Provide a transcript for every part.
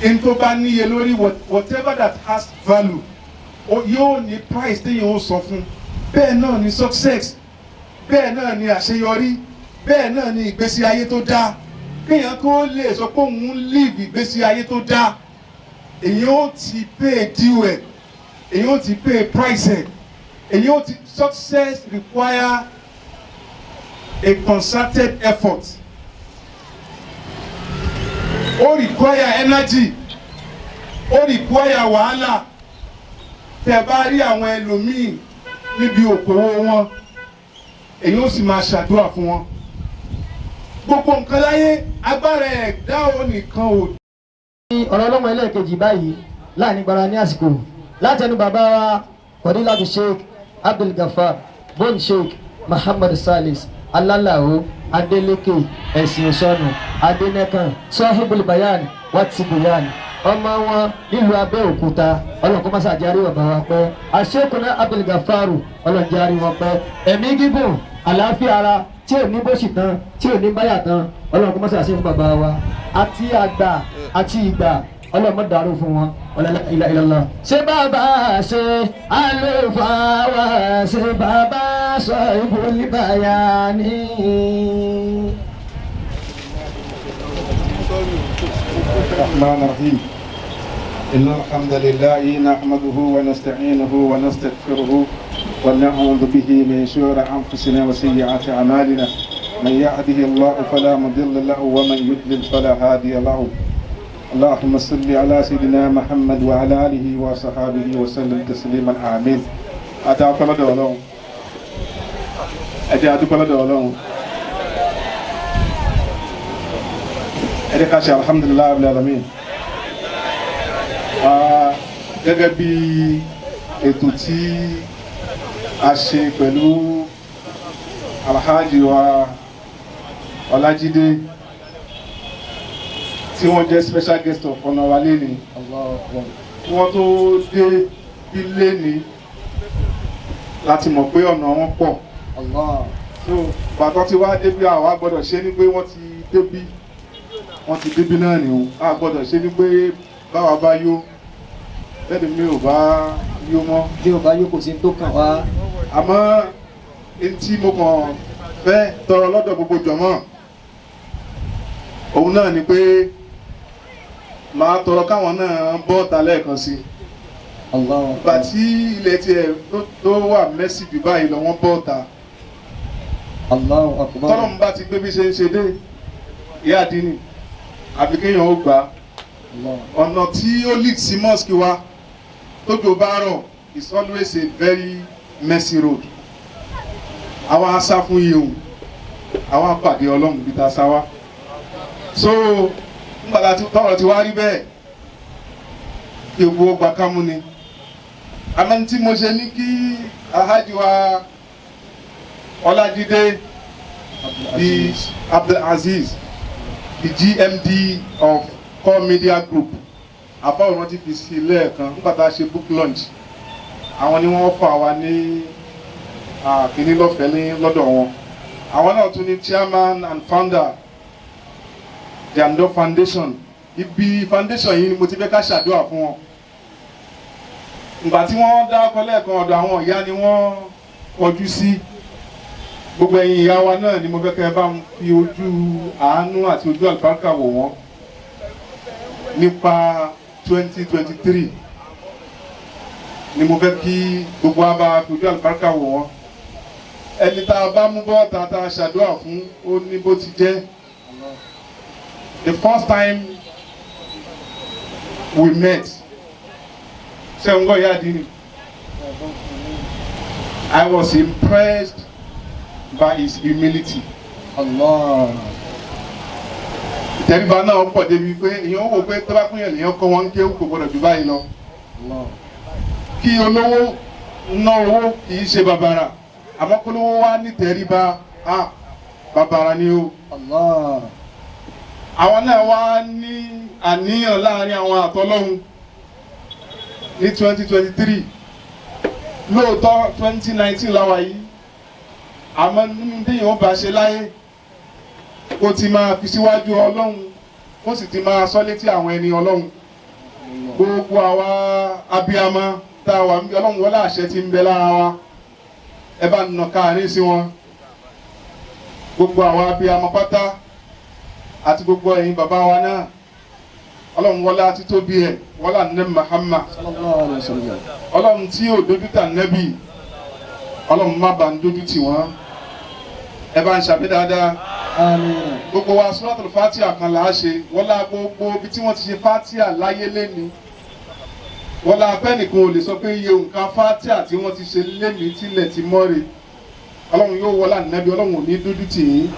N tó bá níye lórí, whatever that has value, yóò ní price téèyàn ó sọ fún. Bẹ́ẹ̀ náà ni success, bẹ́ẹ̀ náà ni àṣeyọrí, bẹ́ẹ̀ náà ni ìgbésí ayé tó dáa. Kéèyàn tó lè sọ pé òun ń live ìgbésí ayé tó dáa, èyàn ó ti pay due ẹ̀, èyàn ó ti pay price ẹ̀, èyàn ó ti. Success require a concerted effort, ó require energy, ó require wàhálà. Tẹ́ bá rí àwọn ẹlòmíì níbi òkòwò wọn, èyí ó sì máa ṣàdúrà fún wọn. Gbogbo nǹkan láyé, agbára ẹ̀dá ò nìkan ò Ní ọ̀rọ̀ ọlọ́mọ ẹlẹ́ẹ̀kejì báyìí, láàrin gbara ní àsìkò, láti ẹnu bàbá wa Fadilatu Sheikh Abdul Gafar bon Sheikh Muhammad Salis Alalao Adeleke, Ẹ̀sìn Òsọnù Adenekan, Sahibul Bayan Watibuyan, ọmọ wọn nílùú Abẹ́òkúta. Ọlọ́run kó má ṣàjárí bàbá wa pẹ́. Àṣekùnà Abdul Gafaru, Ọlọ́run járí wọn pẹ́, ẹ̀mí gígùn, àlàáfíà ara tí ò ní bóṣì tán, tí ò ní báyà tán. Ọlọ́run kó má ṣàṣe fún bàbá wa àti àgbà àti ìgbà. Ọlọ́run má dàrú fún wọn. Ọlọ́lá ilà ìlàlá. Ṣé bàbá ṣe àlùfáà wa, ṣé bàbá sọ ìbòlíbàyà ní. الرحمن الرحيم. إن الحمد لله نحمده ونستعينه ونستغفره ونعوذ به من شرور أنفسنا وسيئات أعمالنا. من يهده الله فلا مضل له ومن يضلل فلا هادي له. اللهم صل على سيدنا محمد وعلى آله وصحابه وسلم تسليما، آمين. Adúpẹ́ lọ́dọ̀ Ọlọ́run. Ẹ jẹ́ adúpẹ́ lọ́dọ̀ Ọlọ́run. Ẹ jẹ́ ká ṣe alhamdulillahi rabbil alamin. Gẹ́gẹ́ bí ètò tí a ṣe pẹ̀lú Alhaji wa Ọlájídé, tí wọ́n jẹ́ special guest of honour wa lénìí, kí wọ́n tó dé bí lénìí láti mọ̀ pé ọ̀nà wọn pọ̀. So bàtọ́ tí wá débi, àwa gbọ́dọ̀ ṣe ní pé wọ́n ti débí, wọ́n ti débí náà ni o. A gbọ́dọ̀ ṣe ní pé báwa bá yó, bẹ́ẹ̀ ni mi ò bá yó mọ́. Bí o bá yó, kò sí tó kàn wá. Àmọ́ ntí mo kàn fẹ́ tọrọ lọ́dọ̀ gbogbo jọ̀mọ́ òun náà ni pé màá tọrọ káwọn náà bọ́ ta lẹ́ẹ̀kan sí i. Ìgbà tí ilẹ̀ tiẹ̀ tó wà messy jù báyìí lọ, wọ́n bọ́ ta. Allahu Akbar. Tọ́lọ́mù bá ti gbé bí ṣe ń ṣe dé ìyá àdínì, àfi kéèyàn ó gbà á. Ọ̀nà tí ó lead sí mosque wa, tójò bá rọ̀, is always a very messy road. Àwa sá fún yìí o, àwa pàdé Ọlọ́run bí ta sá wá. So nígbà tí tọ́rọ̀ ti wá rí bẹ́ẹ̀, kí gbogbo ọgbà kámú ni. Àmọ́ tí mo ṣe ní kí Alhaji wa Ọlájídé, the Abdulaziz, the GMD of Core Media Group, àfọwọ́n ti fi sí lẹ́ẹ̀kan nígbà tá a ṣe book launch, àwọn ni wọ́n fà wá ní kínní lọ́fẹ̀ẹ́ ní lọ́dọ̀ wọn. Àwọn náà tún ní chairman and founder Jandor Foundation. Ibi foundation yìí ni mo ti fẹ́ ká ṣàdúrà fún wọn. Ìgbà tí wọ́n dárúkọ lẹ́ẹ̀kan, ọ̀dọ̀ àwọn ìyá ni wọ́n kọjú sí. Gbogbo ẹ̀yin ìyá wa náà ni mo fẹ́ kẹ́ ẹ bá ń fi ojú àánú àti ojú àlùbáríkà wò wọ́n nípa 2023. Ni mo fẹ́ kí gbogbo wa bá fi ojú àlùbáríkà wò wọ́n. Ẹni tá a bá mú bọ́ ta ṣàdúrà fún, ó ní bó ti jẹ́. The first time we met, ṣé ń gbọ́, ìyá àdínì, I was impressed by his humility. Allah. Ìtẹríba náà pọ̀ débi pé èèyàn wò pé tó bá pín yàn lèèyàn kọ́ wọn ń kéwù, kò gbọdọ̀ jù báyìí lọ. Allah. Kí olówó ná owó kì í ṣe bàbàrà, àmọ́ kólówó wá nítẹríba, á bàbàrà ni o. Allah. Àwọn náà wá ní àníyàn láàrin àwọn àtọlọ́hun ní 2023. Lóòótọ́, 2019 láwa yìí, àmọ́ nínú téèyàn ó bá ṣe láyé, kó ti máa fi síwájú Ọlọ́run, kó sì ti máa sọ létí àwọn ẹni Ọlọ́run. Gbogbo àwa abiyamọ tá a wà ń bí, Ọlọ́run wọlé àṣẹ tí ń bẹ lára wa, ẹ bá nà káàrin sí wọn. Gbogbo àwa abiyamọ pátá àti gbogbo ẹ̀yin bàbá wa náà, Ọlọ́run wọlé àti tóbi ẹ̀ wọlé àná Muhammad, Ọlọ́run tí ò dójú tà nẹ́bì, Ọlọ́run má bàa ń dójú tì wọ́n. Ẹ bá ń ṣàbí dáadáa. Gbogbo wa, Suratul Fatiha kan là á ṣe. Wọlá gbogbo ibi tí wọ́n ti ṣe Fatiha láyé lẹ́ni, wọlá abẹ́nìkan ò lè sọ pé iye nǹkan Fatiha tí wọ́n ti ṣe lẹ́ni tilẹ̀ ti mọ́re. Ọlọ́run yóò wọlá nẹ́bí, Ọlọ́run ò ní dójú tì yín.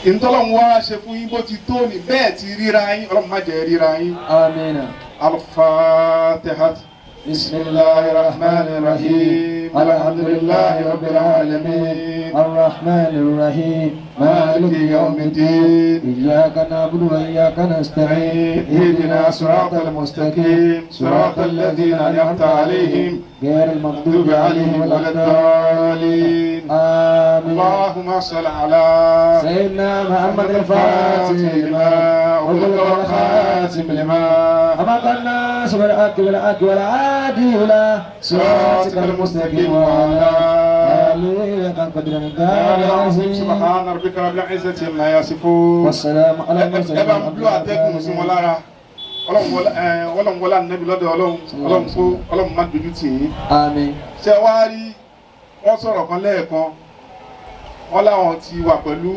Ntọ́lọ́run wá ṣe fún yín bó ti tó ní bẹ́ẹ̀ ti ríra yín, Ọlọ́run má jẹ́ ríra yín. Àmín. Al-Fatiha. Bismillahir Rahmanir Rahim. Alhamdulillahi Rabbil Alamin. Arrahmanir Rahim. Maliki Yawmiddin. Iyyaka na'budu wa iyyaka nasta'in. Ihdina siratal mustaqim. Siratal ladhina an'amta alayhim. Ghayril maghdubi alayhim waladdallin. Àmín. Allahumma salli ala Sayyidina Muhammad al-Fatih lima ughliqa wal khatim lima أمر الناس بالحق والحق والعادي إلى صراطك المستقيم وعلى آله حق قدر العظيم. سبحان ربك رب العزة عما يصفون. والسلام على المرسلين. Ẹ bá ń bú àtẹ́gùn sí wọn lára. Ọlọ́run wọlé ànábì lọ́dọ̀ Ọlọ́run, Ọlọ́run kó Ọlọ́run má dojú tì yín. Àmín. Ṣé wàá rí, wọ́n sọ̀rọ̀ kan lẹ́ẹ̀kan, wọ́n láwọn ti wà pẹ̀lú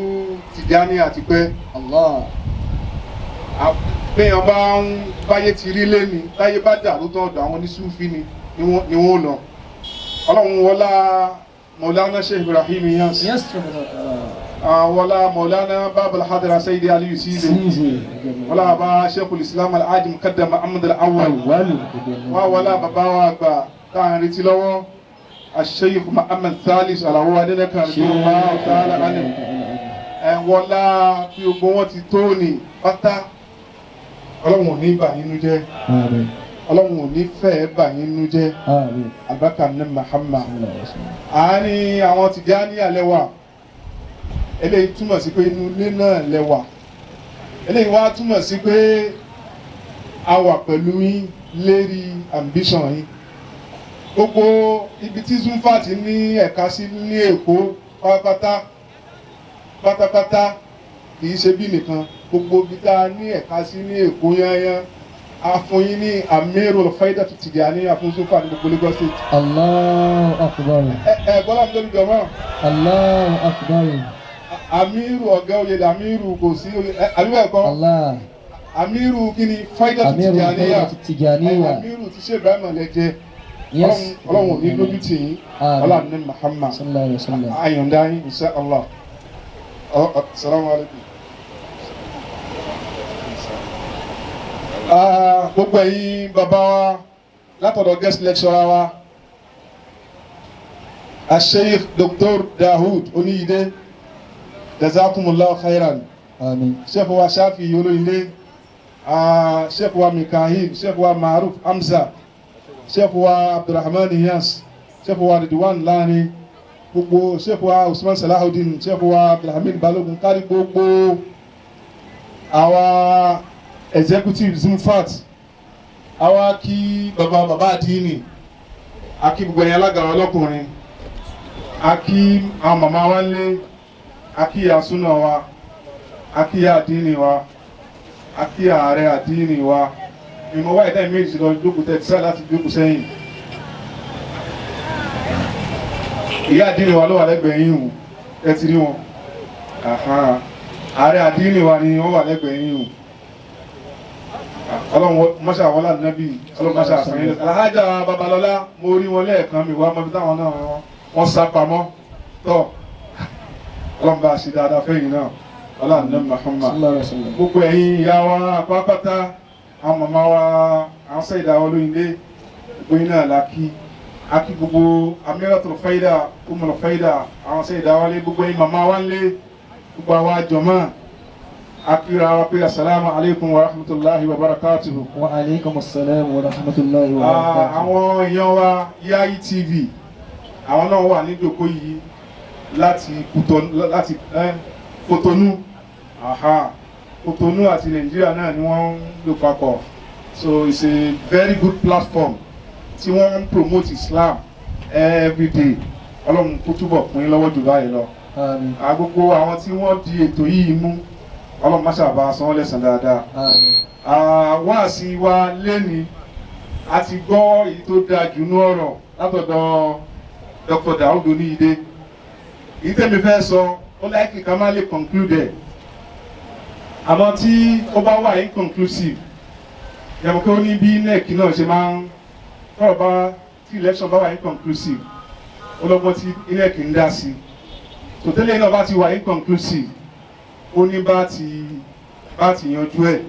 Tìjání àtipẹ́. Allah. Béèyàn bá ń báyé ti rí lẹ́ni, táyé bá dàrú tán, ọ̀dọ̀ àwọn oníṣúfì ni wọ́n lọ. Ọlọ́run wọlá Maulana Sheikh Ibrahim Niass, wọlá Maulana Babal Hadra Sayyidi Aliyu Cisse, wọlá bá Sheikhul Islam Alhaji Muqaddam Muhammad Al-Awwal, wá wọlá bàbá wa àgbà tá à ń retí lọ́wọ́, Sheikh Muhammad Thalis Alao Adenekan radiyallahu ta'ala anhu, ẹ wọlá bí gbogbo wọn ti tó ní pátá, Ọlọ́run ò ní bà yín nú jẹ́. Àmín. Ọlọ́run ò ní fẹ́ bà yín nú jẹ́. Àmín. Àbákà ní Muhammad. Àárín àwọn Tìjàní àlẹ́wà, eléyìí túmọ̀ sí pé inú ilé náà lẹ́wà. Eléyìí wá túmọ̀ sí pé a wà pẹ̀lú yín lérí ambition yín. Gbogbo ibi tí Zumfat ní ẹ̀ka sí ní Èkó pátápátá pátápátá, kì í ṣe bí nìkan, gbogbo ibi tá a ní ẹ̀ka sí ní Èkó yányán, a fún yín ní Amirul Faida Tijani, a fún Zumfat ní gbogbo Lagos State. Allahu Akbar. Ẹ ẹ gbọ́dọ̀ mi lórí jọmọ́. Allahu Akbar. Amiru ọ̀gá oyè Amiru kò sí oyè ẹ àbí bẹ́ẹ̀ kọ́? Allah. Amiru kí ni Faida Amiru Tijaniya. Faida Tijaniya. Amiru ti ṣe Ibrahim lẹ́jẹ́. Yes. Ọlọ́run ò ní lójú tì yín. Àmín. Ọlọ́run ní Muhammad. Sallallahu alayhi wa sallam. Ayọ̀ǹda yín, insha Allah. Salamu alaykum. Gbogbo ẹ̀yin bàbá wa, látọ̀dọ̀ guest lecturer wa, Sheikh Dr. Dahoud Oníyìdé, jazakumullahu khairan. Àmín. Sheikh wa Shafi Olóyìnlé, Sheikh wa Mikahil, Sheikh wa Maruf Hamza, Sheikh wa Abdulrahman Iyas, Sheikh wa Ridwan Lani, gbogbo Sheikh wa Usman Salahuddin, Sheikh wa Abdulhamid Balogun, kárí gbogbo àwa executive Zumfat, àwa kí bàbá bàbá àdínì, akí gbogbo ẹ̀yin alága ọlọ́kùnrin, akí àwọn màmá wa ńlé, akí àsúná wa, akí àdínì wa, akí ààrẹ àdínì wa. Ìmọ̀ wáyé táyì méjì lọ jókòó tẹ̀ tíṣà láti jókòó sẹ́yìn. Ìyá àdínì wa ló wà lẹ́gbẹ̀ẹ́ yín o, ẹ ti rí wọn. Ààrẹ àdínì wa ni wọ́n wà lẹ́gbẹ̀ẹ́ yín o. Ọlọ́run mọ́ṣá wọlá nàbí, Ọlọ́run mọ́ṣá àfẹ́yìn. Alhaja Babalọ́lá, mo rí wọn lẹ́ẹ̀kan, mi wá mọ́bí táwọn náà wọ́n sá pamọ́ tọ́. Ọlọ́run bá a ṣe dáadáa fẹ́yìn náà, Ọlọ́run ní Muhammad. Sallallahu alayhi wa sallam. Gbogbo ẹ̀yin ìyá wa pátápátá, àwọn màmá wa, àwọn sẹ́yìndà olóyìnlé, gbogbo yín náà la kí. Akí gbogbo Amiratul Faida, Umul Faida, àwọn sẹ́yìndà wálé, gbogbo ẹ̀yin màmá wa ńlé, gbogbo àwa jọ̀mọ́, akíra wa pé asalaamu alaykum wa rahmatulahi wa barakatuhu. Wa aleykum assalam wa rahmatulahi wa barakatuh. Àwọn èèyàn wa Yayi TV, àwọn náà wà ní ìjókòó yìí láti Kútọ̀nù, láti Kòtónú. Aha, Kòtónú àti Nàìjíríà náà ni wọ́n ń lò papọ̀. So it's a very good platform tí wọ́n ń promote Islam every day. Ọlọ́run kó túbọ̀ kún yín lọ́wọ́ jù báyìí lọ. Àmín. Gbogbo àwọn tí wọ́n di ètò yìí mú, Ọlọ́run má ṣàbá san wọ́n lẹ́san dáadáa. Àmín. Wáàsí wa lẹ́ni a ti gbọ́ èyí tó dáa jù ní ọ̀rọ̀ látọ̀dọ̀ Dr. Daoud Oníyìdé. Èyí tẹ́mi fẹ́ sọ, ó láìkì ká má lè conclude ẹ̀, àmọ́ tí ó bá wà inconclusive, yàtọ̀ pé ó ní bí INEC náà ṣe máa ń tọ́rọ̀ bá tí election bá wà inconclusive, ó lọ́gbọ́n tí INEC ń dá sí. Tòtẹ́lẹ̀ náà bá ti wà inconclusive, ó ní bá ti yanjú ẹ̀.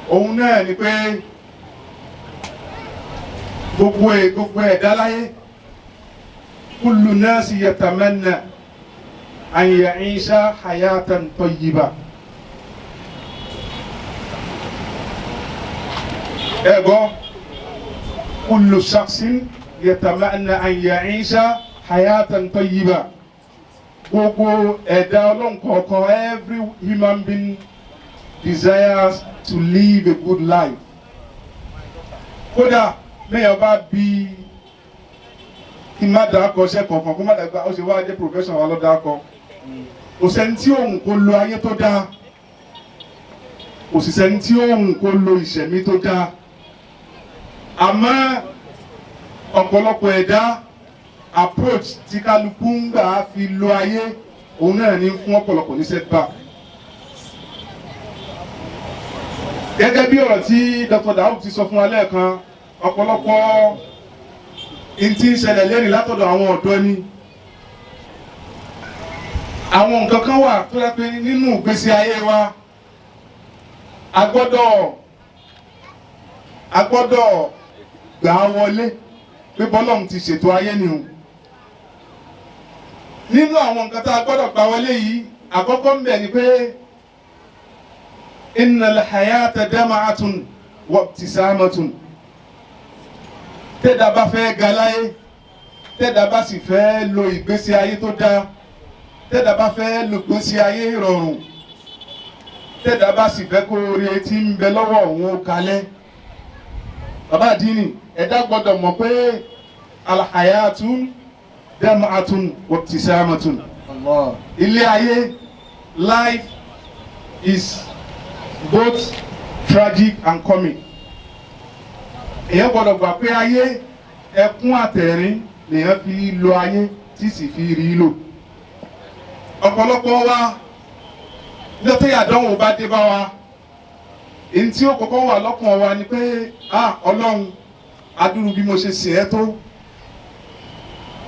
Òun náà ni pé gbogbo ẹ̀dá láyé, kullu nasi yatamanna an ya'isha hayatan tayyiba. Ẹ gbọ́, kullu shakhsin yatamanna an ya'isha hayatan tayyiba. Gbogbo ẹ̀dá Ọlọ́run kọ̀ọ̀kan, every human being desires to live a good life. Kódà mẹ́yàn bá bí kí n má dàákọ iṣẹ́ kankan, kó má dàgbà, ó ṣe wá jẹ́ profession wa ló dàákọ. Kò sẹ́ni tí òun kò lo ayé tó dáa, kò sì sẹ́ni tí òun kò lo ìṣẹ̀mí tó dáa. Àmọ́ ọ̀pọ̀lọpọ̀ ẹ̀dá, approach tí kálukú ń gbà fi lo ayé, òun náà ní fún ọ̀pọ̀lọpọ̀ ní setback. Gẹ́gẹ́ bí ọ̀rọ̀ tí Dr. Daoud ti sọ fún wa lẹ́ẹ̀kan, ọ̀pọ̀lọpọ̀ n tí ń ṣẹlẹ̀ lẹ́rìn látọ̀dọ̀ àwọn ọ̀dọ́ ni. Àwọn nǹkan kan wà tó yẹ pé nínú ìgbésí ayé wa, a gbọ́dọ̀ gbà á wọlé pé bọ́lọ́run ti ṣètò ayé ni o. Nínú àwọn nǹkan tá a gbọ́dọ̀ gbà wọlé yìí, àkọ́kọ́ ń bẹ̀ ni pé innal hayata dama'atun wa ibtisamatun. Tẹ́dà bá fẹ́ ga láyé, tẹ́dà bá sì fẹ́ lo ìgbésí ayé tó dáa, tẹ́dà bá fẹ́ lo ìgbésí ayé ìrọ̀rùn, tẹ́dà bá sì fẹ́ kó oore tí ń bẹ lọ́wọ́ òun ó kalẹ̀, bàbá àdínì, ẹ̀dá gbọ́dọ̀ mọ̀ pé alhayatun dam'atun wa ibtisamatun. Allah. Ilé ayé, life is both tragic and comic. Èèyàn gbọ́dọ̀ gbà pé ayé, ẹkún àtẹ̀rín lèèyàn fi lo ayé tí sì fi rí lò. Ọ̀pọ̀lọpọ̀ wa, lọ́tẹ̀ àdánwò bá dé bá wa, èyí tí ó kọ́kọ́ wà lọ́kàn wa ni pé, ah, Ọlọ́run, adúrú bí mo ṣe sìn ẹ́ tó.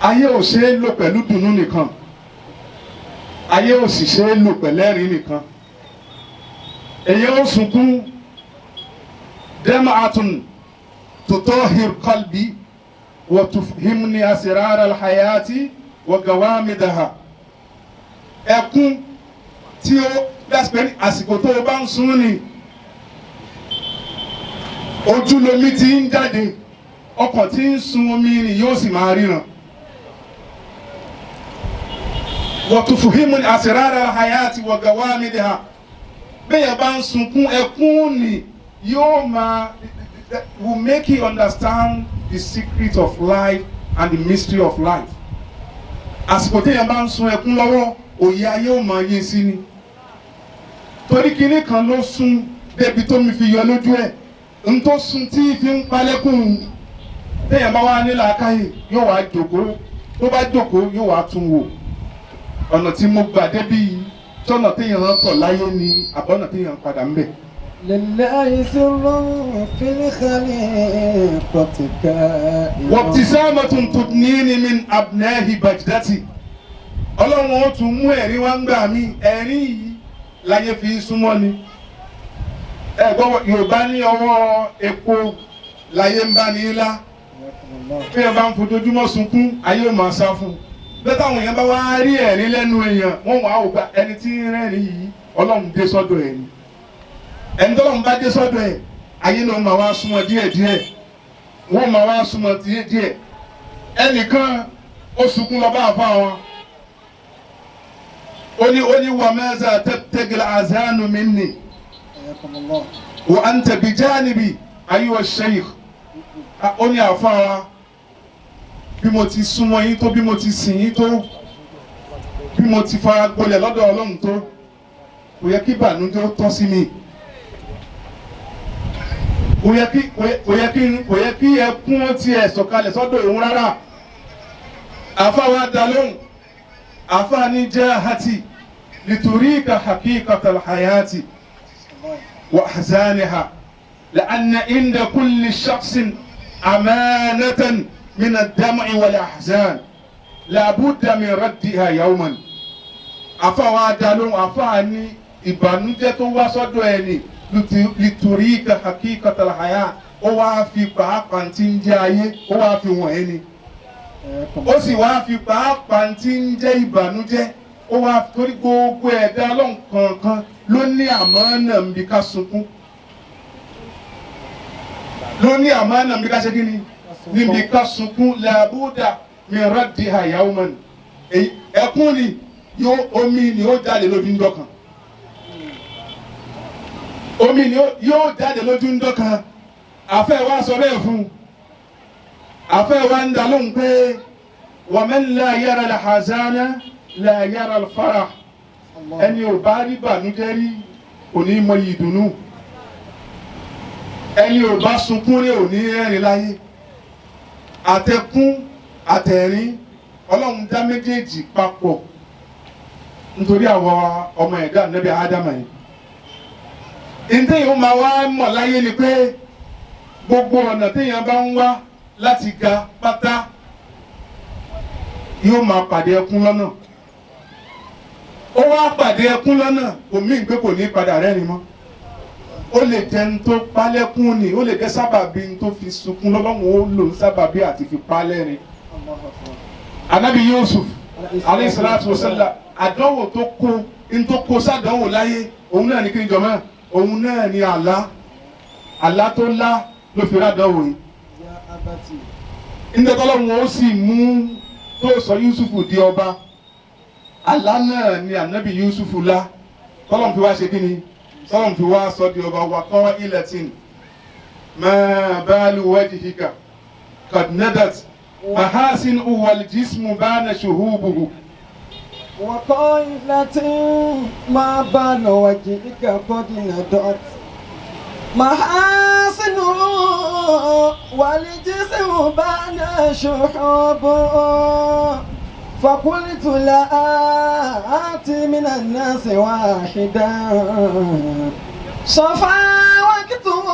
Ayé ò ṣe é lò pẹ̀lú dùnnú nìkan, ayé ò sì ṣe é lò pẹ̀lẹ́rìn nìkan. Èyí ó sunkún, dam'atun tutahhir qalbi wa tufhimni asrar alhayati wa gawamidaha. Ẹkún tí ó dásìpẹ́ ní àsìkò tó o bá ń sun ni ojú lomi ti ń jáde, ọkàn tí ń sun omi ni yóò sì máa ríran. Wa tufhimni asrar alhayati wa gawamidaha. Bẹ́ẹ̀ bá ń sunkún, ẹkún ni yóò máa will make you understand the secret of life and the mystery of life. Àsìkò téèyàn bá ń sun ẹkún lọ́wọ́, òye ayé ò máa yé sí ni, torí kinní kan ló sun débi tó mi fi yọ lójú ẹ̀ n tó sun tí fi ń palẹ́kùn. Téèyàn bá wá ní làákàyè, yóò wá jókòó. Tó bá jókòó, yóò wá tún wò, ọ̀nà tí mo gbà débi yìí, tọ́nà téèyàn ń tọ̀ láyé ni àbọ̀nà téèyàn ń padà ń bẹ̀. لله سر في الخليقة كائن. وابتسامة تدنيني من أبناه بجدتي. Ọlọ́run ó tún mú ẹ̀rín wá ń gbà mí. Ẹ̀rín yìí láyé fi súnmọ́ ni. Ẹ gbọ́, Yorùbá ní ọwọ́ epo láyé ń bá ní lá. Bí ẹ bá ń fojoojúmọ́ sunkún, ayé ò máa sá fún un. Bẹ́ẹ̀ táwọn èèyàn bá wá rí ẹ̀rín lẹ́nu èèyàn, wọ́n wàá wò pé ẹni tí ń rẹ́rìn yìí, Ọlọ́run dé sọ́dọ̀ ẹ̀ ni. Ẹni tọ́lọ́run bá dé sọ́dọ̀ ẹ̀, ayé náà máa wá súnmọ́ díẹ̀díẹ̀, wọ́n máa wá súnmọ́ díẹ̀díẹ̀. Ẹnìkan ó sunkún lọ bá àfa wọn, ó ní wa maza tabtagil azanu minni حياكم الله. wa anta bijanibi. Ayuwa sheikh, ó ní àfáà, bí mo ti súnmọ́ yín tó, bí mo ti sìn yín tó, bí mo ti fara gbolẹ̀ lọ́dọ̀ Ọlọ́run tó, kò yẹ kí ìbànújẹ́ ó tọ́ sí mi, kò yẹ kí kò yẹ kí kò yẹ kí ẹkún ó tiẹ̀ sọ̀kalẹ̀ sọ́dọ̀ òun rárá. Àfáà wa dá lóhùn. Àfáà ní jahati liturika haqiqatal hayati wa ahzaniha la'anna inda kulli shakhsin amanatan min ad-dam'i wal ahzan la budda min raddiha yawman. Àfáà wa dá lóhùn. Àfáà ní ìbànújẹ́ tó wá sọ́dọ̀ ẹni liturika haqiqatal haya, ó wá fi pàápàá tí ń jẹ́ ayé, ó wá fi wọ̀n ẹni, ó sì wá fi pàápàá tí ń jẹ́ ìbànújẹ́, ó wá torí gbogbo ẹ̀dá Ọlọ́run kọ̀ọ̀kan ló ní àmánà ń bí ká sunkún, ló ní àmánà ń bí ká ṣe kí ni, níbi ká sunkún. Làbúdà min raddiha yawman, ẹkún ni yóò, omi ni ó jáde lójú ń dọ́kan, omi ni yóò jáde lójú ń dọ́kan. Àfẹ́ wa sọ bẹ́ẹ̀ fún un. Àfẹ́ wa ń da lóhùn pé wa man la yara al-hazana la yara al-farah, ẹni ò bá rí bànújẹ́ rí kò ní mọ ìdùnnú, ẹni ò bá sunkún rí ò ní rẹ́rìn láyé. Àtẹkún àtẹ̀rín, Ọlọ́run dá méjèèjì papọ̀ nítorí àwọn ọmọ ẹ̀dá Ànábì Ádámà yìí. Ǹtẹ́yìn ó máa wá mọ̀ láyé ni pé gbogbo ọ̀nà téèyàn bá ń wá láti ga pátá yóò máa pàdé ẹkún lọ́nà. Ó wá pàdé ẹkún lọ́nà, kò mí pé kò ní padà rẹ́rìn mọ́. Ó lè jẹ́ ń tó pálẹ́kún ni, ó lè jẹ́ sábàbí ń tó fi sunkún lọ́lọ́run ó lò ń sábàbí àti fi pálẹ́rin. Anabi Yusuf alayhi salatu wasallam, àdánwò tó kó ń tó kó sádánwò láyé, òun náà ní kí n jọ mọ́, òun náà ní àlá, àlá tó lá ló fi rádánwò yìí. Ndẹ́tọ́lọ́run ó sì mú tó sọ Yusufu di ọba, àlá náà ni anabi Yusufu lá, tọ́lọ́run fi wá ṣe kí ni, tọ́lọ́run fi wá sọ di ọba. Wa kọ́ ilatin ma balu wajhika qad nadat mahasin wal jismu bana shuhubuhu. وقائلة ما بال وجهك قد ندت محاسن والجسم بان شحوبه فقلت لا آتي من الناس واحدا صفا وقته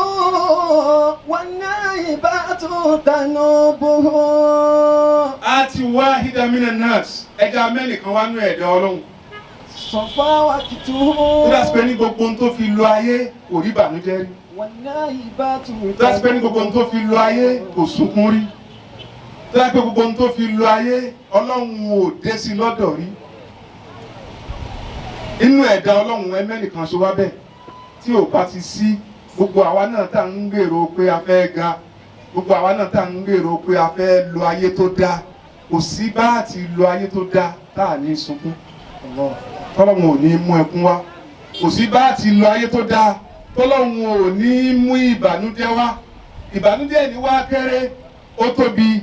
والنائبات تنوبه. Àti wahida minan nas, ẹja mẹ́nìkan wá nú ẹ̀dá Ọlọ́run. صفا وقته Tó dá sí pé ní gbogbo ohun tó fi lo ayé kò rí ìbànújẹ́ rí. والنائبات Tó dá sí pé ní gbogbo ohun tó fi lo ayé kò sunkún rí. Tó dá sí pé gbogbo ohun tó fi lo ayé Ọlọ́run ò dé sí lọ́dọ̀ rí. Inú ẹ̀dá Ọlọ́run ẹmẹ́nìkan ṣe wá bẹ́ẹ̀ tí ò bá ti sí. Gbogbo àwa náà tá à ń gbèrò pé a fẹ́ ga, gbogbo àwa náà tá à ń gbèrò pé a fẹ́ lo ayé tó dáa, kò sí bá a ti lo ayé tó dáa tá à ní sunkún, tọ́lọ́run ò ní mú ẹkún wá. Kò sí bá a ti lo ayé tó dáa tọ́lọ́run ò ní mú ìbànújẹ́ wá. Ìbànújẹ́ ní wá kéré ó tóbi,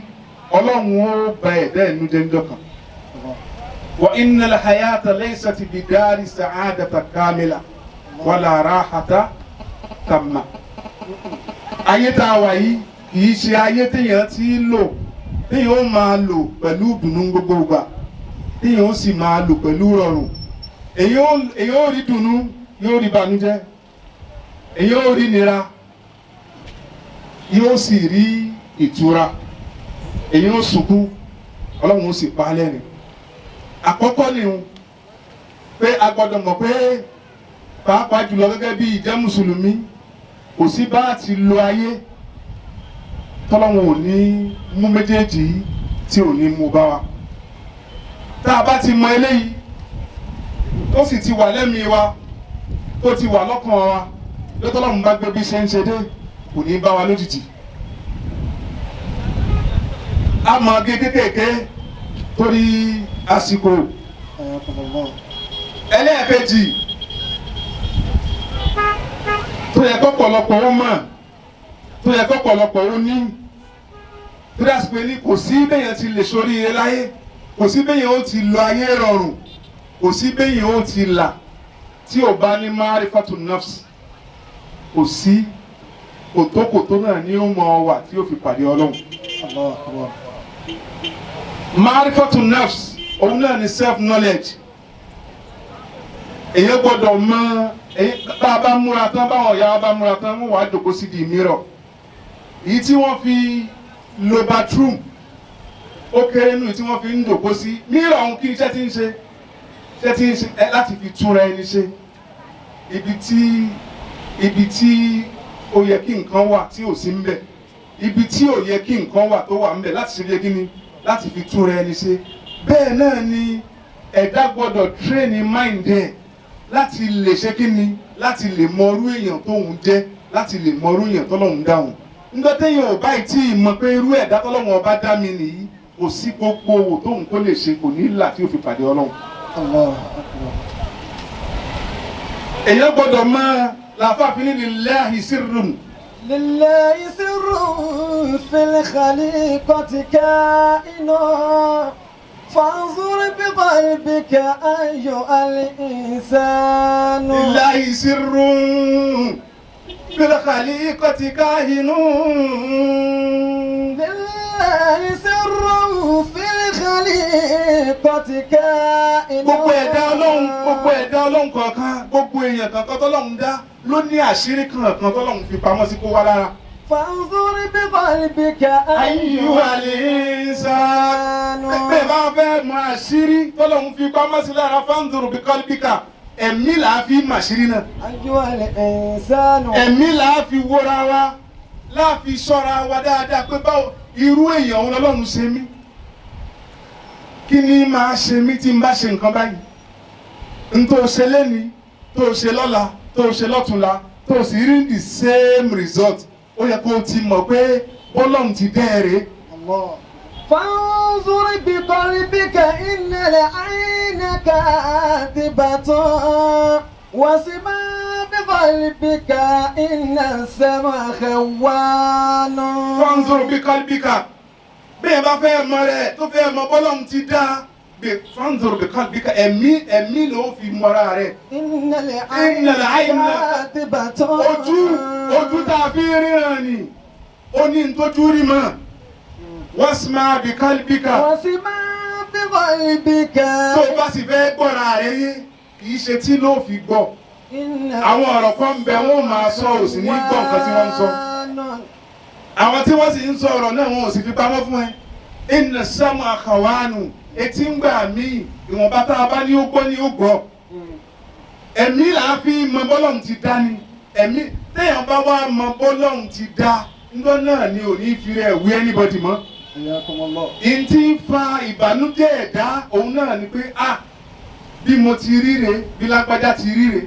Ọlọ́run ó ba ẹ̀dá ẹ̀nu jẹ́ níjọ́ kan. Wa innal hayata laysat bidari sa'adata kamila wala rahata tamma. Ayé tá a wà yìí kì í ṣe ayé téèyàn ti lò, téèyàn ó máa lò pẹ̀lú ìdùnnú gbogbo ìgbà, téèyàn ó sì máa lò pẹ̀lú rọrùn. Èyí ó rí dùnnú, yóò rí bànújẹ́, èyí ó rí nira, yóò sì rí ìtura, èyí ó sunkún, Ọlọ́run ó sì pa á lẹ́rìn. Àkọ́kọ́ ni pé a gbọ́dọ̀ mọ̀ pé pàápàá jùlọ gẹ́gẹ́ bí ìjẹ́ mùsùlùmí, kò sí bá a ti lo ayé tọ́lọ́run ò ní mú méjèèjì tí ò ní mú bá wa. Tá a bá ti mọ eléyìí, tó sì ti wà lẹ́mìí wa, tó ti wà lọ́kàn wa, lọ́tọ́lọ́run bá gbé bí ṣe ń ṣe dé, kò ní bá wa lójijì. A mọ̀ gé kékèké torí àsìkò. Ẹlẹ́ẹ̀kejì tó yẹ kọ́pọ̀lọpọ̀ ó mọ̀, tó Tó yẹ kọ́pọ̀lọpọ̀ ó ní tó dá sí pé ní kò sí béèyàn ti lè ṣoríire láyé, kò sí béèyàn ó ti lọ ayé rọrùn, kò sí béèyàn ó ti là tí ò bá ní ma'rifatu nafs. Kò sí kòtókòtó náà ní ó mọ wà tí ó fi pàdé Ọlọ́run. الله أكبر. Ma'rifatu nafs, òun náà ní self knowledge. Èyàn gbọ́dọ̀ mọ bá a bá múra tán, báwọn ìyá wa bá múra tán, wọ́n wàá jòkó sí di mirror. Èyí tí wọ́n fi lo bathroom ó kéré nù tí wọ́n fi ń jòkó sí mirror ọ̀hún. Kí iṣẹ́ tí ń ṣe, iṣẹ́ tí ń ṣe ẹ láti fi túnra ẹni ṣe, ibi tí ó yẹ kí nǹkan wà tí ò sí ń bẹ̀, ibi tí ò yẹ kí nǹkan wà tó wà ń bẹ̀, láti ṣe bí kí ni, láti fi túnra ẹni ṣe. Bẹ́ẹ̀ náà ni ẹ̀dá gbọ́dọ̀ train mind ẹ̀ láti lè ṣe kí ni, láti lè mọrú èèyàn tóun jẹ́, láti lè mọrú èèyàn tọ́lọ́hun dáhùn. Nígbà téèyàn ò báyìí tí ì mọ̀ pé irú ẹ̀dá tọ́lọ́hun ọba dá mi nìyí, kò sí gbogbo òwò tóun kó lè ṣe, kò ní là tí ó fi pàdé Ọlọ́run. الله أكبر. Èèyàn gbọ́dọ̀ mọ làfáàfin ní lillahi sirrun. لله سر في الخليقة كائن، فانظر بقلبك أيها الإنسان. Lillahi sirrun fil khaliqati kahinun. لله سر في الخليقة كائن. Gbogbo ẹ̀dá Ọlọ́run, gbogbo ẹ̀dá Ọlọ́run kọ̀ọ̀kan, gbogbo èèyàn kankan tọ́lọ́run dá ló ní àṣírí kankan tọ́lọ́run fi pamọ́ sí kó wá lára. فانظر بقلبك Ayyuhal insan. Bẹ́ẹ̀ bá fẹ́ mọ àṣírí tọ́lọ́run fi pamọ́ sí lára, fanzur bi qalbika, ẹ̀mí là á fi màṣírí náà. أيها الإنسان. Ẹ̀mí là á fi wóra wa, láà fi ṣọ́ra wa dáadáa pé báwo, irú èèyàn òun lọ́lọ́run ṣe mí, kí ni máa ṣe mí tí n bá ṣe nǹkan báyìí? N tó ṣe lẹ́ni, tó ṣe lọ́la, tó ṣe lọ́túnla, tó sì rí the same result, ó yẹ kó o ti mọ̀ pé bọ́lọ́run ti dẹ́ ẹ rèé. الله. فانظر بقلبك إن العين كاذبة، واسمع بقلبك إن السمع خوان. Fanzur bi qalbika. Bẹ́ẹ̀ bá fẹ́ mọ rẹ̀, tó fẹ́ mọ bọ́lọ́run ti dá, fanzur bi qalbika, ẹ̀mí ló fi mọ́ra rẹ̀. إن العين إن العين كاذبة. Ojú tá a fi ríran ni, ó ní ntójú rí mọ́. Wasma bi qalbika. واسمع بقلبك. Tó o bá sì fẹ́ gbọ́ra rẹ̀ yé, kì í ṣe tí ló fi gbọ́. إن Àwọn ọ̀rọ̀ kan ń bẹ, wọ́n máa sọ, ò sì ní gbọ́ nǹkan tí wọ́n ń sọ. Àwọn tí wọ́n sì ń sọ ọ̀rọ̀ náà, wọn ò sì fi pamọ́ fún ẹ. Inna sam'a khawanu, etí ń gbà míì, ìwọ̀nba tá a bá ní ó gbọ́ ní ó gbọ́. Ẹ̀mí là á fi mọ bọ́lọ́hún ti dá ni. Ẹ̀mí téèyàn bá wá mọ bọ́lọ́hún ti dá ńgbọ́ náà ni ò ní fi rẹ̀ wí anybody mọ́. حياكم الله. N tí ń fa ìbànújẹ́ ẹ̀dá, òun náà ni pé, ah, bí mo ti ríre, bí lágbájá ti ríre.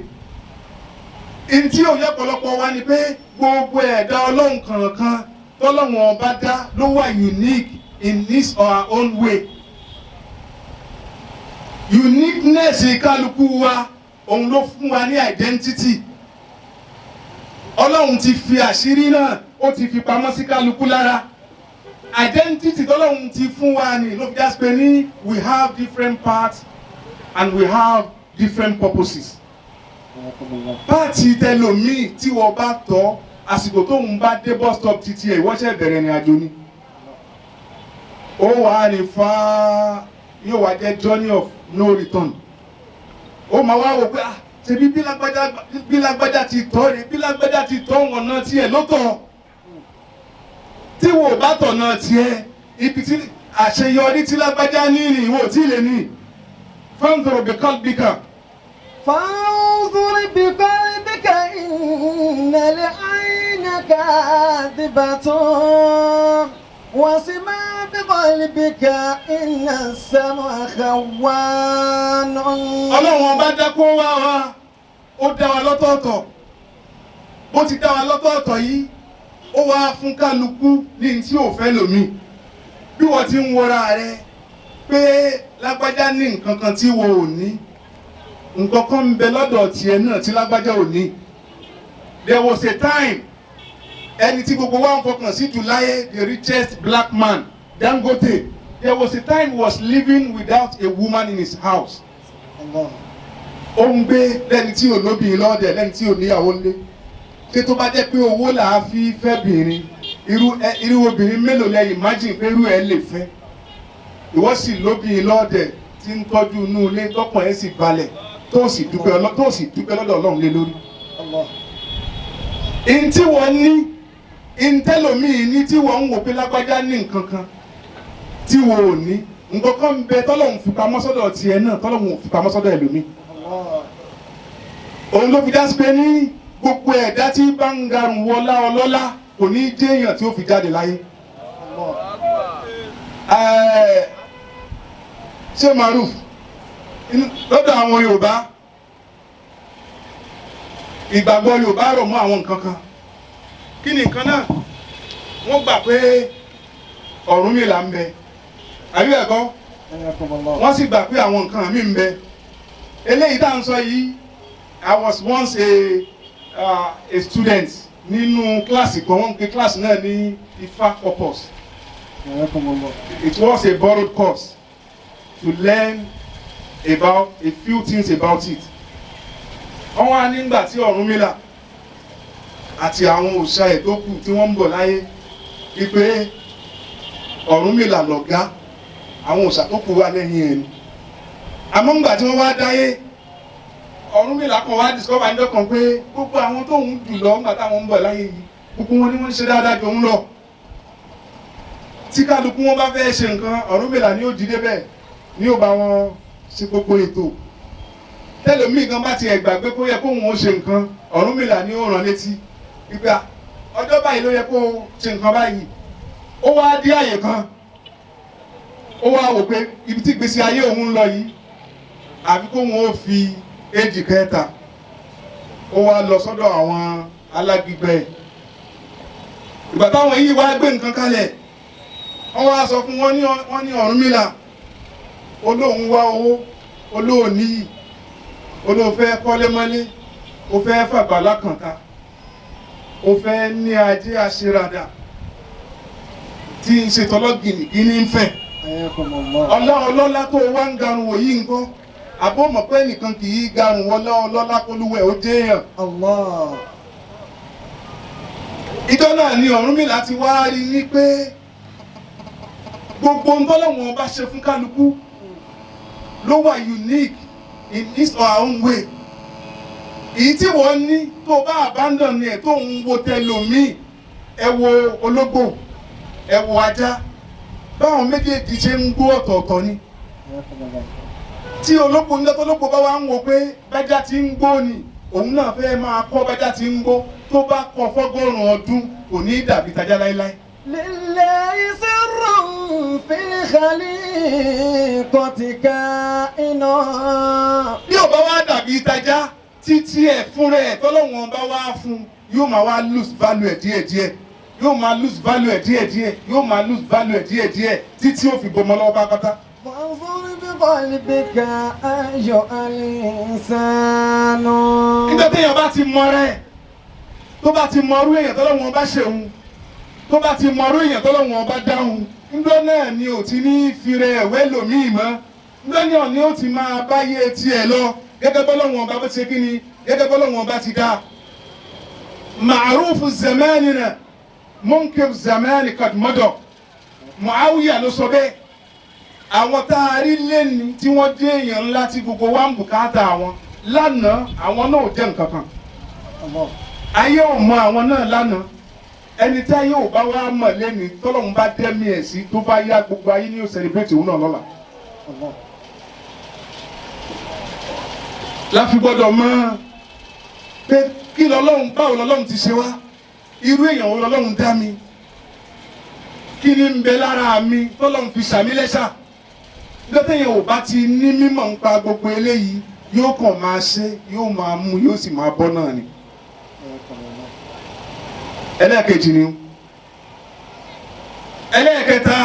N tí òye ọ̀pọ̀lọpọ̀ wa ni pé gbogbo ẹ̀dá Ọlọ́run kankan tọ́lọ́run ọba dá ló wà unique in his or her own way. Uniqueness kálukú wa, òun ló fún wa ní identity. Ọlọ́run ti fi àṣírí náà, ó ti fi pamọ́ sí kálukú lára. Identity tọ́lọ́run ti fún wa ni ló fi já sí pé ní we have different parts and we have different purposes. حياكم الله. Part tẹlòmíì tí wọ́n bá tọ́, àsìkò tóun bá dé bus stop títí ẹ̀, ìwọ́sẹ̀ bẹ̀rẹ̀ ìrìn àjò ni, ó wà ní fáá, yóò wá jẹ́ journey of no return. Ó máa wá wò pé, ah, ṣebí bí lágbájá ti tọ́ rè, bí lágbájá ti tọ́ ọ̀nà tiẹ̀ ló tọ̀. Tí wò bá tọ̀nà tiẹ̀, ibi tí àṣeyọrí tí lágbájá ní ní ìwò tí lè ní. Fanzur bi qalbika. فانظر بقلبك إن العين كاذبة، واسمع بقلبك إن السمع خوان. Ọlọ́run ọba dá kó wá wa, ó dá wa lọ́tọ̀ọ̀tọ̀. Bó ti dá wa lọ́tọ̀ọ̀tọ̀ yìí, ó wá fún kálukú ní tí ò fẹ́ lòmíì. Bí wọ́n ti ń wọra rẹ pé lágbájá ní nǹkan kan tí wọ́n ò ní, nǹkan kan ń bẹ lọ́dọ̀ tiẹ̀ náà tí lágbájá ò ní. There was a time Ẹni tí gbogbo wa ń fọkàn sí jù láyé, the richest black man, Dangote, there was a time he was living without a woman in his house. Allah. Ó ń gbé lẹ́ni tí ò lóbìnrin lọ́dẹ̀, lẹ́ni tí ò níyàwó ńlé. Ṣé tó bá jẹ́ pé owó là á fi fẹ́ bìnrin, irú obìnrin mélòó lẹ imagine pé irú ẹ lè fẹ́? Ìwọ sì lóbìnrin lọ́dẹ̀ tí ń tọ́jú inú ilé, tọkàn ẹ̀ sì balẹ̀, tó sì dúpẹ́ lọ́dọ̀ Ọlọ́run lé lórí. Allah. Ntí tí wọ́n ní, ntẹ́lòmíì ní, tí wọ́n ń wò pé lágbájá ní nǹkan kan tí wọ́n ò ní, nǹkan kan ń bẹ tọ́lọ́hún fi pamọ́ sọ́dọ̀ tiẹ̀ náà tọ́lọ́hún ò fi pamọ́ sọ́dọ̀ ẹlòmíì. Allah. Òun ló fi dá sí pé ní gbogbo ẹ̀dá tí bá ń garùn wọlá ọlọ́lá kò ní í jẹ́ èèyàn tí ó fi jáde láyé. Allah. Ṣé Maruf, lọ́dọ̀ àwọn Yorùbá, ìgbàgbọ́ Yorùbá rọ̀ mọ́ àwọn nǹkan kan. Kí ni nǹkan náà? Wọ́n gbà pé Ọ̀rúnmìlà ń bẹ, àbí ẹ̀kọ́? Hayyakum Allah. Wọ́n sì gbà pé àwọn nǹkan míì ń bẹ. Eléyìí tá à ń sọ yìí, I was once a student nínú kíláàsì kan. Wọ́n ń pe kíláàsì náà ní Ifá Corpus. Hayyakum Allah. It was a borrowed course to learn about a few things about it. Wọ́n wá nígbà tí Ọ̀rúnmìlà àti àwọn òòṣà ẹ̀ tó kù tí wọ́n ń bọ̀ láyé, wípé Ọ̀rúnmìlà lọ̀gá àwọn òòṣà tó kù wà lẹ́yìn ẹ̀ ni. Àmọ́ ńgbà tí wọ́n wá dáyé, Ọ̀rúnmìlà kan wá discover ní ọkàn pé gbogbo àwọn tó ń jù lọ ńgbà táwọn ń bọ̀ láyé yìí, gbogbo wọn ni wọ́n ń ṣe dáadáa jù ń lọ. Tí kálukú wọn bá fẹ́ ṣe nǹkan, Ọ̀rúnmìlà ni ó jí débẹ̀, ni ó bá wọn ṣe gbogbo ètò. Tẹlẹmíì gan bá tiẹ̀ gbàgbé kó yẹ kóun ó ṣe nǹkan, Ọ̀rúnmìlà ni ó rán létí ìgbà ọjọ́ báyìí ló yẹ kó ṣe nǹkan báyìí. Ó wá dé àyè kan, ó wá wò pé ibi tí ìgbésí ayé òun ń lọ yìí, àbí kóun ó fi éjì kẹta. Ó wá lọ sọ́dọ̀ àwọn alágbègbè. Ìgbà táwọn yìí wá gbé nǹkan kalẹ̀, wọ́n wá sọ fún wọn ní, wọ́n ní Ọ̀rúnmìlà olóhùn wá owó, olóhùn níyì, olóhùn fẹ́ kọ́lémọ́lé, ó fẹ́ fàgbàlá kànta, ó fẹ́ ní ajé àṣírádà tí ń ṣe tọlọ́gìnì gíní ń fẹ̀. Hayyakum Allah. Ọlá ọlọ́lá tó wá ń garun wò yìí ńkọ́? Àbó mọ̀ pé nìkan kì í garun wọlá ọlọ́lá kólúwẹ̀ ó jẹ́ èèyàn? Allah. Ìjọ náà ni Ọ̀rúnmìlà ti wá rí ní pé gbogbo ntọ́lọ́wọ̀n bá ṣe fún kálukú ló wà unique in his or her own way. Èyí tí wọ́n ní tó bá abandon ẹ̀ tó ń wo tẹlòmíì, ẹ wo ológbò, ẹ wo ajá, báwọn méjèèjì ṣe ń gbó ọ̀tọ̀ọ̀tọ̀ ni. Hayyakum Allah. Tí ológbò ń lọ́tọ́ bá wá ń wo pé bájá ti ń gbó ni òun náà fẹ́ máa kọ́ bájá ti ń gbó, tó bá kọ́ fọ́gọ́rùn-ún ọdún, kò ní í dàbí tajá láéláé. لله سر في الخليقة كائن. Bí ò bá wá dàbí tajá títí ẹ̀ fúnra ẹ̀ tọ́lọ́wọ́n bá wá fún, yóò máa wá lose value ẹ̀ díẹ̀díẹ̀, yóò máa lose value ẹ̀ díẹ̀díẹ̀, yóò máa lose value ẹ̀ díẹ̀díẹ̀ títí ó fi gbọmọ lọ́wọ́ pátápátá. فانظر بقلبك أيها الإنسان. Nígbà téèyàn bá ti mọ rẹ̀, tó bá ti mọ irú èèyàn tọ́lọ́wọ́n bá ṣeun, tó bá ti mọ irú èèyàn tọ́lọ́wọ́n bá dáhùn, ńdọ́ náà ni ò ti ní fi rẹ̀ ẹ̀wẹ́ lòmíì mọ́. Ńdọ́ náà ni ó ti máa báyé tiẹ̀ lọ gẹ́gẹ́ bọ́lọ́wọ́n bá bó ti ṣe kí ni, gẹ́gẹ́ bọ́lọ́wọ́n bá ti dá. Ma'rufu zamanina munkir zamani qad mada. Muawiya ló sọ bẹ́ẹ̀. Àwọn tá a rí lẹ́ni tí wọ́n dé èèyàn ńlá tí gbogbo wa ń bùkátà àwọn lánàá, àwọn náà ò jẹ́ nǹkan kan. Allah. Ayé ò mọ àwọn náà lánàá. Ẹni tí ayé ò bá wá mọ̀ lẹ́ni, tọ́lọ́run bá dẹ́mi ẹ̀ sí, tó bá yá, gbogbo ayé ní yóò celebrate òun náà lọ́la. Allah. Láfi gbọ́dọ̀ mọ̀ pé kí lọ́lọ́run, báwo lọ́lọ́run ti ṣe wá, irú èèyàn wo lọ́lọ́run dá mi, kí ni ń bẹ lára mi tọ́lọ́run fi ṣàmì lẹ́ṣà. Lọ́tẹ̀yìn ò bá ti ní mímọ̀ nípa gbogbo eléyìí, yóò kàn máa ṣe, yóò máa mú, yóò sì máa bọ́ náà ni. Hayyakum Allah. Ẹlẹ́ẹ̀kejì ni. Ẹlẹ́ẹ̀kẹta,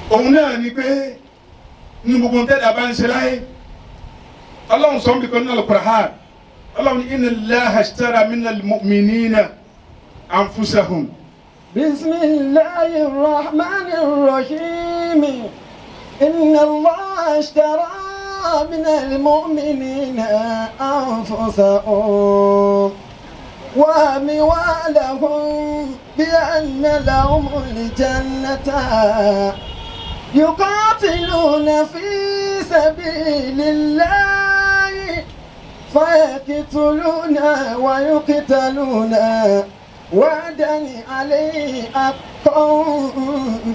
òun náà ni pé ní gbogbo tẹ́lẹ̀ bá ń ṣe láyé, Ọlọ́run sọ ń bí kan nínú Al-Qur'an, Ọlọ́run ní inna Allaha ishtara minal mu'minina. anfusahum. بسم الله الرحمن الرحيم إن الله اشترى من المؤمنين أنفسهم وأموالهم بأن لهم الجنة يقاتلون في سبيل الله فيقتلون ويقتلون وعدا عليه حقا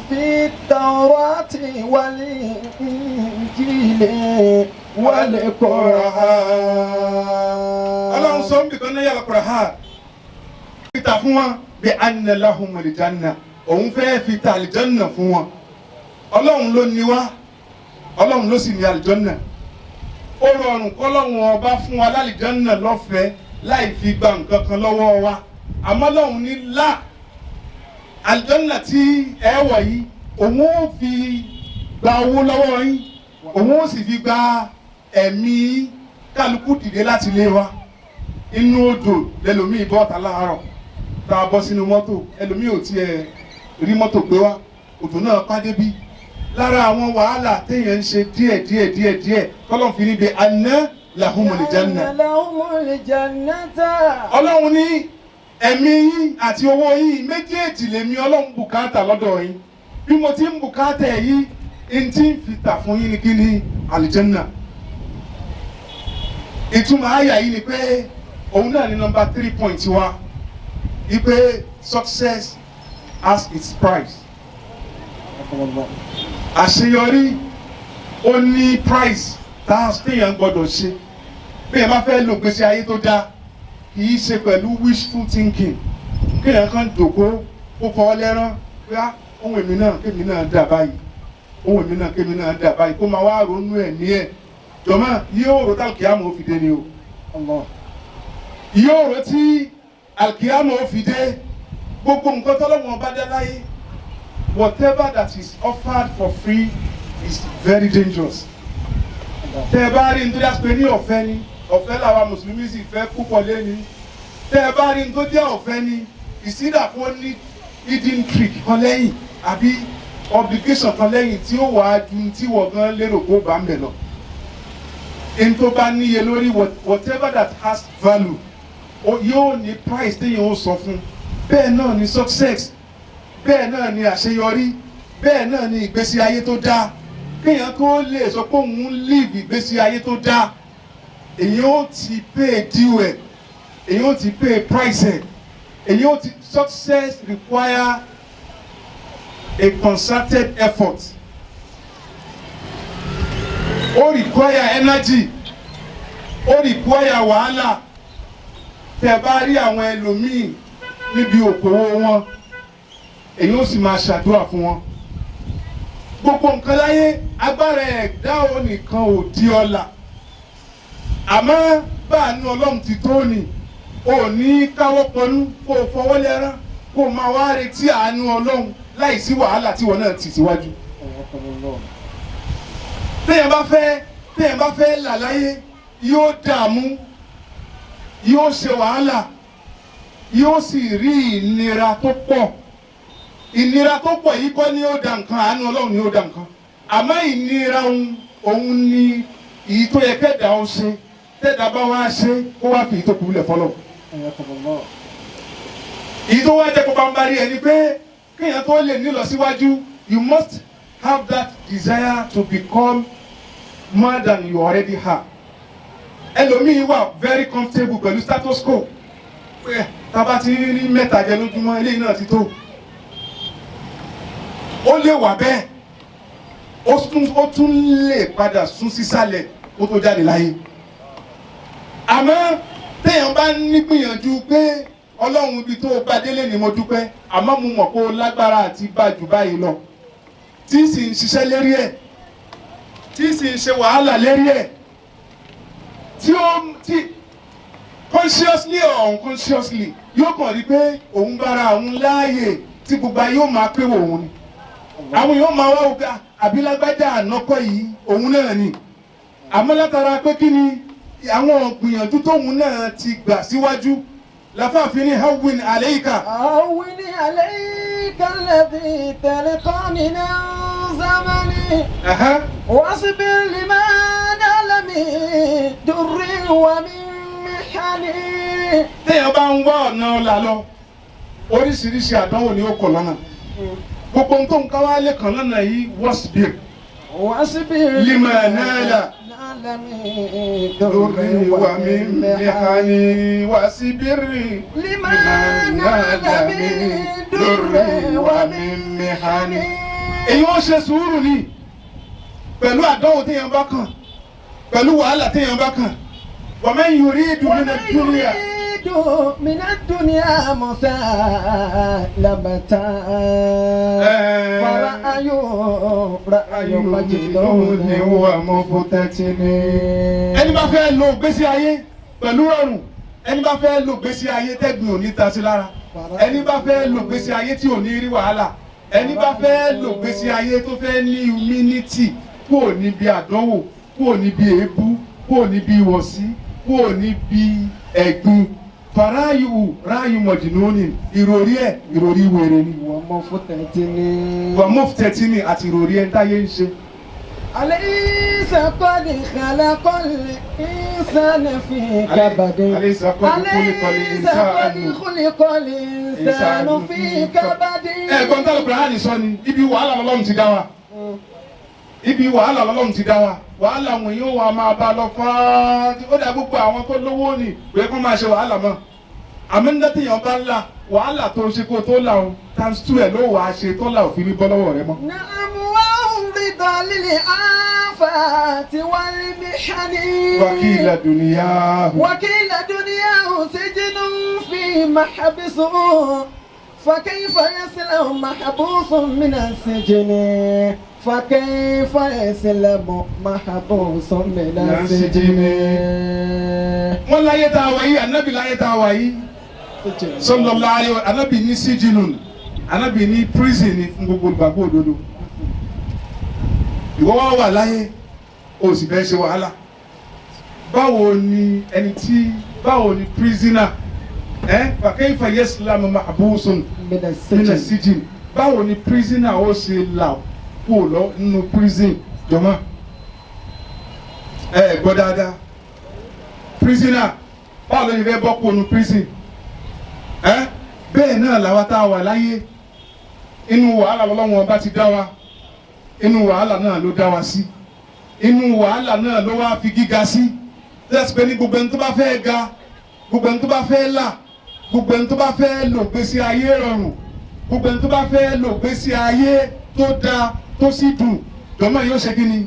في التوراة والإنجيل والقرآن. Ọlọ́run sọ ń bìkan náà yàrá Qur'an fi ta fún wọn bí anna lahumul janna, òun fẹ́ẹ́ fi ta àlìjánná fún wọn. Ọlọ́run ló ní wá, Ọlọ́run ló sì ní àlìjánná. Ó rọrùn kọ́lọ́run ọba fún wa lálìjánná lọ́fẹ̀ẹ́ láì fi gba nǹkan kan lọ́wọ́ wa, àmọ́ Ọlọ́run ní là àlìjánná tí ẹ wọ̀ yìí, òun ó fi gba owó lọ́wọ́ yín, òun ó sì fi gba ẹ̀mí. Kálukú dìde láti lé wa, inú odò lẹlòmíì bọ́ta láàárọ̀ tá a bọ́ sínú mọ́tò, ẹlòmíì ò tiẹ̀ rí mọ́tò gbé wá, òjò náà pàdé bí lára àwọn wàhálà téèyàn ń ṣe díẹ̀ díẹ̀ díẹ̀ díẹ̀ tọ́lọ́n fi níbi anna lahumul janna. أن لهم الجنة. Ọlọ́run ní ẹ̀mí yín àti owó yín méjèèjì lèmi Ọlọ́run bùkátà lọ́dọ̀ yín. Bí mo ti ń bùkátà ẹ̀ yìí, n tí ń fi tà fún yín ni kí ni? Àlìjẹ́nà. Ìtumọ̀ àyà yìí ni pé òun náà ní number three point wa, wípé success has its price. Àṣeyọrí ó ní price tá a téèyàn gbọ́dọ̀ ṣe. Bí èèyàn bá fẹ́ lò gbèsè ayé tó dáa, kì í ṣe pẹ̀lú wishful thinking, kéèyàn kan jòkó kó fọwọ́ lẹ́rán pé á ohun èmi náà kémi náà dà báyìí, ohun èmi náà kémi náà dà báyìí, kó máa wá ronú ẹ̀ ní ẹ̀ jọ̀mọ́ yóò rò tá àlùkìyámọ̀ ó fi dé ni o. Yóò rò tí àlùkìyámọ̀ ó fi dé. Gbogbo nǹkan tọ́lọ́wọ́n bá dá láyé, whatever that is offered for free is very dangerous. Tẹ́ ẹ bá rí nítorí àpè ní ọ̀fẹ́ ni, ọ̀fẹ́ làwa mùsùlùmí sì fẹ́ púpọ̀ lẹ́ni. Tẹ́ ẹ bá rí ní tó jẹ́ ọ̀fẹ́ ni, ìsídà kó ní hidden trick kan lẹ́yìn àbí obligation kan lẹ́yìn tí ó wàá ju tí wọ́n gan lérò kó bá ń bẹ̀ lọ. N tó bá níye lórí, whatever that has value, yóò ní price téèyàn ó sọ fún. Bẹ́ẹ̀ náà ni success, bẹ́ẹ̀ náà ni àṣeyọrí, bẹ́ẹ̀ náà ni ìgbésí ayé tó dáa. Kéèyàn tó lè sọ pé òun live ìgbésí ayé tó dáa, èyàn ó ti pay due ẹ̀, èyàn ó ti pay price ẹ̀, èyàn ó ti. Success require a concerted effort, ó require energy, ó require wàhálà. Tẹ́ bá rí àwọn ẹlòmíì níbi òkòwò wọn, èyí ó sì máa ṣàdúrà fún wọn. Gbogbo nǹkan láyé, agbára ẹ̀dá ò nìkan ò di ọlà, àmọ́ báànú Ọlọ́run ti tó ni ò ní káwọ́ pọnú kó o fọwọ́ lẹ́rán kó o máa wá retí àánú Ọlọ́run láìsí wàhálà tí wọn náà ti síwájú. Téèyàn bá fẹ́ là láyé, yóò dààmú, yóò ṣe wàhálà, yóò sì rí ìnira tó pọ̀. Ìnira tó pọ̀ yìí kọ́ ni ó da nǹkan, àánú Ọlọ́run ni ó da nǹkan, àmọ́ ìnira òun ni èyí tó yẹ kẹ́dà ó ṣe. Tẹ́dà bá wá ṣe, kó wá fi èyí tó kù lẹ̀ fọlọ́. Èyí tó wá jẹ́ kó bá ń bá rí ẹni pé kéèyàn tó lè ní lọ síwájú, you must have that desire to become more than you already have. Ẹlòmíín wà very comfortable pẹ̀lú status quo pé tá a bá ti rí mẹ́ta jẹ lójúmọ́, eléyìí náà ti tó. Ó lè wà bẹ́ẹ̀, ó tún lè padà sún sísàlẹ̀ kó tó jáde láyé. Àmọ́ téèyàn bá nígbìyànjú pé Ọlọ́run, ibi tó o bá délé ni mo dúpẹ́, àmọ́ mo mọ̀ pé o lágbára àti bá jù báyìí lọ, tí sì ń ṣiṣẹ́ lérí ẹ̀, tí sì ń ṣe wàhálà lérí ẹ̀, tí ó tí consciously or unconsciously yóò kàn rí pé òun bára òun láàyè tí gbogbo ayé ó máa pé òun ni, àwọn èèyàn máa wá òkè àbílágbájá ànákọ́ yìí, òun náà ni. Àmọ́ látara pé kí ni àwọn gbìyànjú tóun náà ti gbà síwájú. Láfààfin ní hawwin alayka. هون عليك الذي تلقى من الزمن Ẹ̀hẹ́. واصبر لما نال من در ومن محن. Téèyàn bá ń wá ọ̀nà ọ̀la lọ, oríṣiríṣi àdánwò ni ó kọ̀ lọ́nà. Gbogbo ohun tó ń ká wá lè kàn lọ́nà yìí, wasbir. واصبر لما نال نال من در lórí wa mi ومن محن. mihani wasbir. لما نال من در ومن محن. Èyí ó ṣe sùúrù ni pẹ̀lú àdánwò téèyàn bá kàn, pẹ̀lú wàhálà téèyàn bá kàn. Wa man yuridu mina ومن ad-dunya. يريد من الدنيا مسالمة فرأيه رأي مجنون ومفتتن. Ẹni bá fẹ́ lo ìgbésí ayé pẹ̀lú rọrùn, ẹni bá fẹ́ lo ìgbésí ayé tẹ́gbìn ò ní ta sí lára, ẹni bá fẹ́ lo ìgbésí ayé tí ò ní rí wàhálà, ẹni bá fẹ́ lo ìgbésí ayé tó fẹ́ ní humility, kúrò níbi àdánwò, kúrò níbi èébú, kúrò níbi ìwọ̀sí, kúrò níbi ẹ̀gbin, farayu ráyù mọ̀jìnnúni, ìròrí ẹ̀ ìròrí wèrè ni. ومفتتن. Wàmúfutẹ́tìní àti ìròrí ẹ̀ ń táyé ń ṣe. أليس قد خلق الإنسان في كبد؟ أليس قد خلق أليس الإنسان قد خلق الإنسان في كبد؟ Ẹ̀gbọ́n tá lóbìnrin sọ ni ibi wàhálà lọ́lọ́run ti dá wa, ibi wàhálà lọ́lọ́run ti dá wa. Wàhálà wọn yóò wá máa bá lọ fáá. Ó dà, gbogbo àwọn tó lówó ni pé kó máa ṣe wàhálà mọ́. Àmọ́ nígbà téèyàn bá ń là wàhálà tó ṣe kó tó là ó times two ẹ̀ ló wàá ṣe tó là òfin ní bọ́ lọ́wọ́ rẹ mọ́. نعم، وأمض للآفات والمحن. وكيل دنياه. وكيل دنياه سجن في محبسه، فكيف يسلم محبوس من السجن؟ فكيف يسلم محبوس من السجن؟ Wọ́n láyé tá a wà yìí, ànábì láyé tá a wà yìí, sallallahu alaihi wa, ànábì ní sijinun, ànábì ní prison ni fún gbogbo olùgbàgbọ́ òdodo. Ìwọ wá wà láyé, o sì fẹ́ ṣe wàhálà. Báwo ni ẹni tí, báwo ni prisoner ẹ, fa kayfa yaslamu mahbusun من mina السجن. Sijin, báwo ni prisoner ó ṣe là kúrò lọ nínú prison? Jọmọ, ẹ gbọ́ dáadáa, prisoner, báwo ló ṣe fẹ́ bọ́ kúrò nínú prison ẹ? Bẹ́ẹ̀ náà làwa tá a wà láyé, inú wàhálà lọ́lọ́wọ́n bá ti dá wa, inú wàhálà náà ló dá wa sí, inú wàhálà náà ló wá fi gíga sí. Lẹ́sìn pé ní gbogbo ẹni tó bá fẹ́ ga, gbogbo ẹni tó bá fẹ́ là, gbogbo ẹni tó bá fẹ́ lò gbèsè ayé rọrùn, gbogbo ẹni tó bá fẹ́ lò gbèsè ayé tó dáa tó sì dùn, dọ́mọ̀ yóò ṣe kí ni?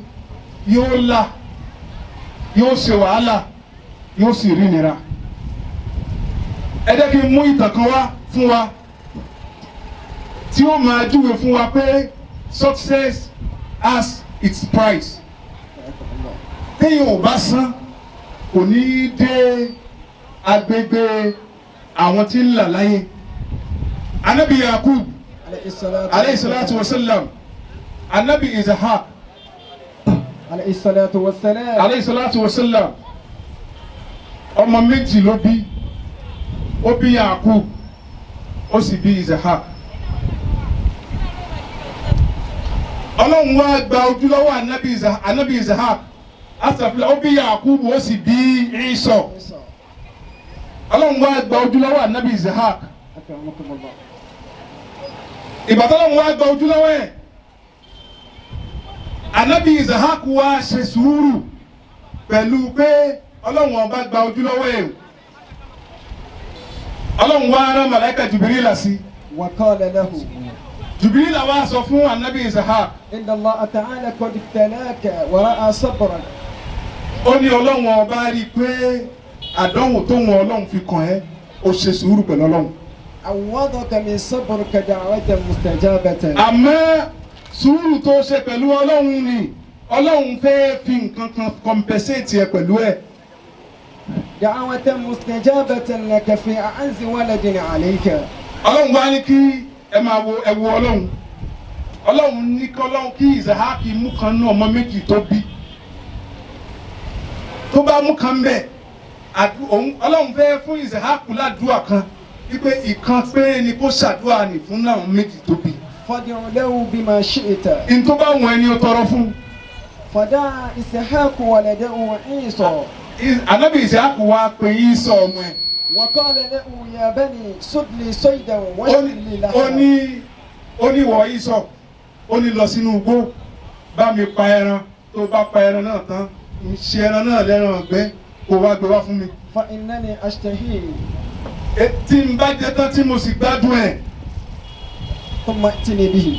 Yóò là, yóò ṣe wàhálà, yóò sì rí nira. Ẹ jẹ́ kí n mú ìtàn kan wá fún wa tí ó máa júwe fún wa pé success has its price. Téèyàn ò bá san, kò ní í dé agbègbè àwọn tí ń là láyé. Anabi Yakub عليه aleyhi salatu wa salam, anabi Ishaq عليه الصلاة والسلام. Aleyhi salatu wa salam, ọmọ méjì ló bí. Ó bí Yakub, ó sì bí Ishaq. Ọlọ́run wá gba ojúlọ́wọ́ anabi Ishaq, asàfilà, ó bí Yakub, ó sì bí Ìsọ̀. Ọlọ́run wá gba ojúlọ́wọ́ anabi Ishaq. أكرمكم الله. Ìbátan ọlọ́run wá gba ojúlọ́wọ́ ẹ̀, anabi Ishaq wá ṣe sùúrù pẹ̀lú pé ọlọ́run ọba gba ojúlọ́wọ́ ẹ̀. Ọlọ́run wá rán màláíkà Jùbìrìlà sí. وقال له: Jùbìrìlà wá sọ fún anabi Ishaq: إن الله تعالى قد ابتلاك ورأى صبرك. Ó ní ọlọ́run ọba rí i pé àdánwò tó wọn ọlọ́run fi kàn ẹ́, ó ṣe sùúrù pẹ̀lú ọlọ́run. عوضك من صبرك دعوة مستجابة. Àmọ́ sùúrù tó ṣe pẹ̀lú ọlọ́run ni ọlọ́run fẹ́ fi nǹkan kan compensate ẹ pẹ̀lú ẹ̀. دعوة مستجابة لك في أعز ولد عليك. Ọlọ́run wá ní kí ẹ máa wo, ẹ wo ọlọ́run, ọlọ́run ní kí ọlọ́run kí Ìsàhákì mú kan nú ọmọ méjì tó bí. Tó bá mú kan bẹ́ẹ̀ Ọlọ́run fẹ́ fún Ìsìhákù ládùúà kan wípé ìkan péré ni kó ṣàdúrà ní fún náà méjì tó bí. فادع له بما شئت. N tó bá wọn ẹni ó tọrọ fún. فدعا إسحاق ولده عيسى. Ànábì Ìsìhákù wá pé Ísọ̀ ọmọ ẹ̀. وقال له يا بني صد لي صيدا واشر لي Ó لحما. ní ó ní wọ Ísọ̀, ó ní lọ sínú igbó, bá mi pa ẹran. Tó bá pa ẹran náà tán, ń ṣe ẹran náà lẹ́ran ọ̀gbẹ́, kó wá gbé wá fún mi. فإنني أشتهيه. Tí n bá jẹ tán tí mo sì gbádùn ẹ̀. ثم ائتني به،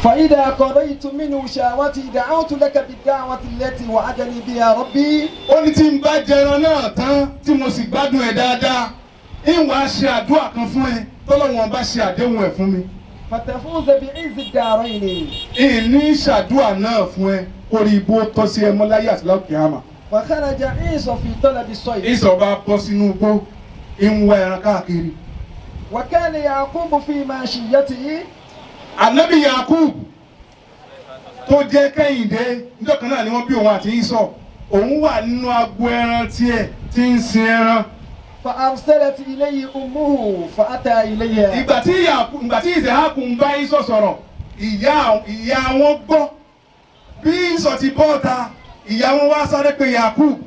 فإذا قضيت منه شهوتي دعوت لك بالدعوة التي وعدني بها ربي. Ó ní tí n bá jẹran náà tán tí mo sì gbádùn ẹ̀ dáadáa, ń wàá ṣe àdúrà kan fún ẹ tọ́lọ́wọ́n bá ṣe àdéhùn ẹ̀ fún mi. فتفوز بعز الدارين. Ìní ṣàdúrà náà fún ẹ kórí ibú ó tọ́ sí ẹ mọ́ láyé àti láòkè àmà. فخرج عيسى في طلب الصيد. Ìsọ̀ bá bọ́ sínú igbó, ń wá ẹran káàkiri. وكان يعقوب في ماشيته. Ànábì Yakub tó jẹ́ Kẹ́hìndé, níjọ́ kan náà ni wọ́n bí òun àti Ísọ̀, òun wà nínú agbo ẹran tiẹ̀ tí ń sin ẹran. فأرسلت إليه أمه فأتى إليها. Ìgbà tí Ìsìhákù ń bá Ísọ̀ sọ̀rọ̀, ìyá wọn gbọ́ bí Ísọ̀ ti bọ́ ta, ìyá wọn wá sáré pé Yakub.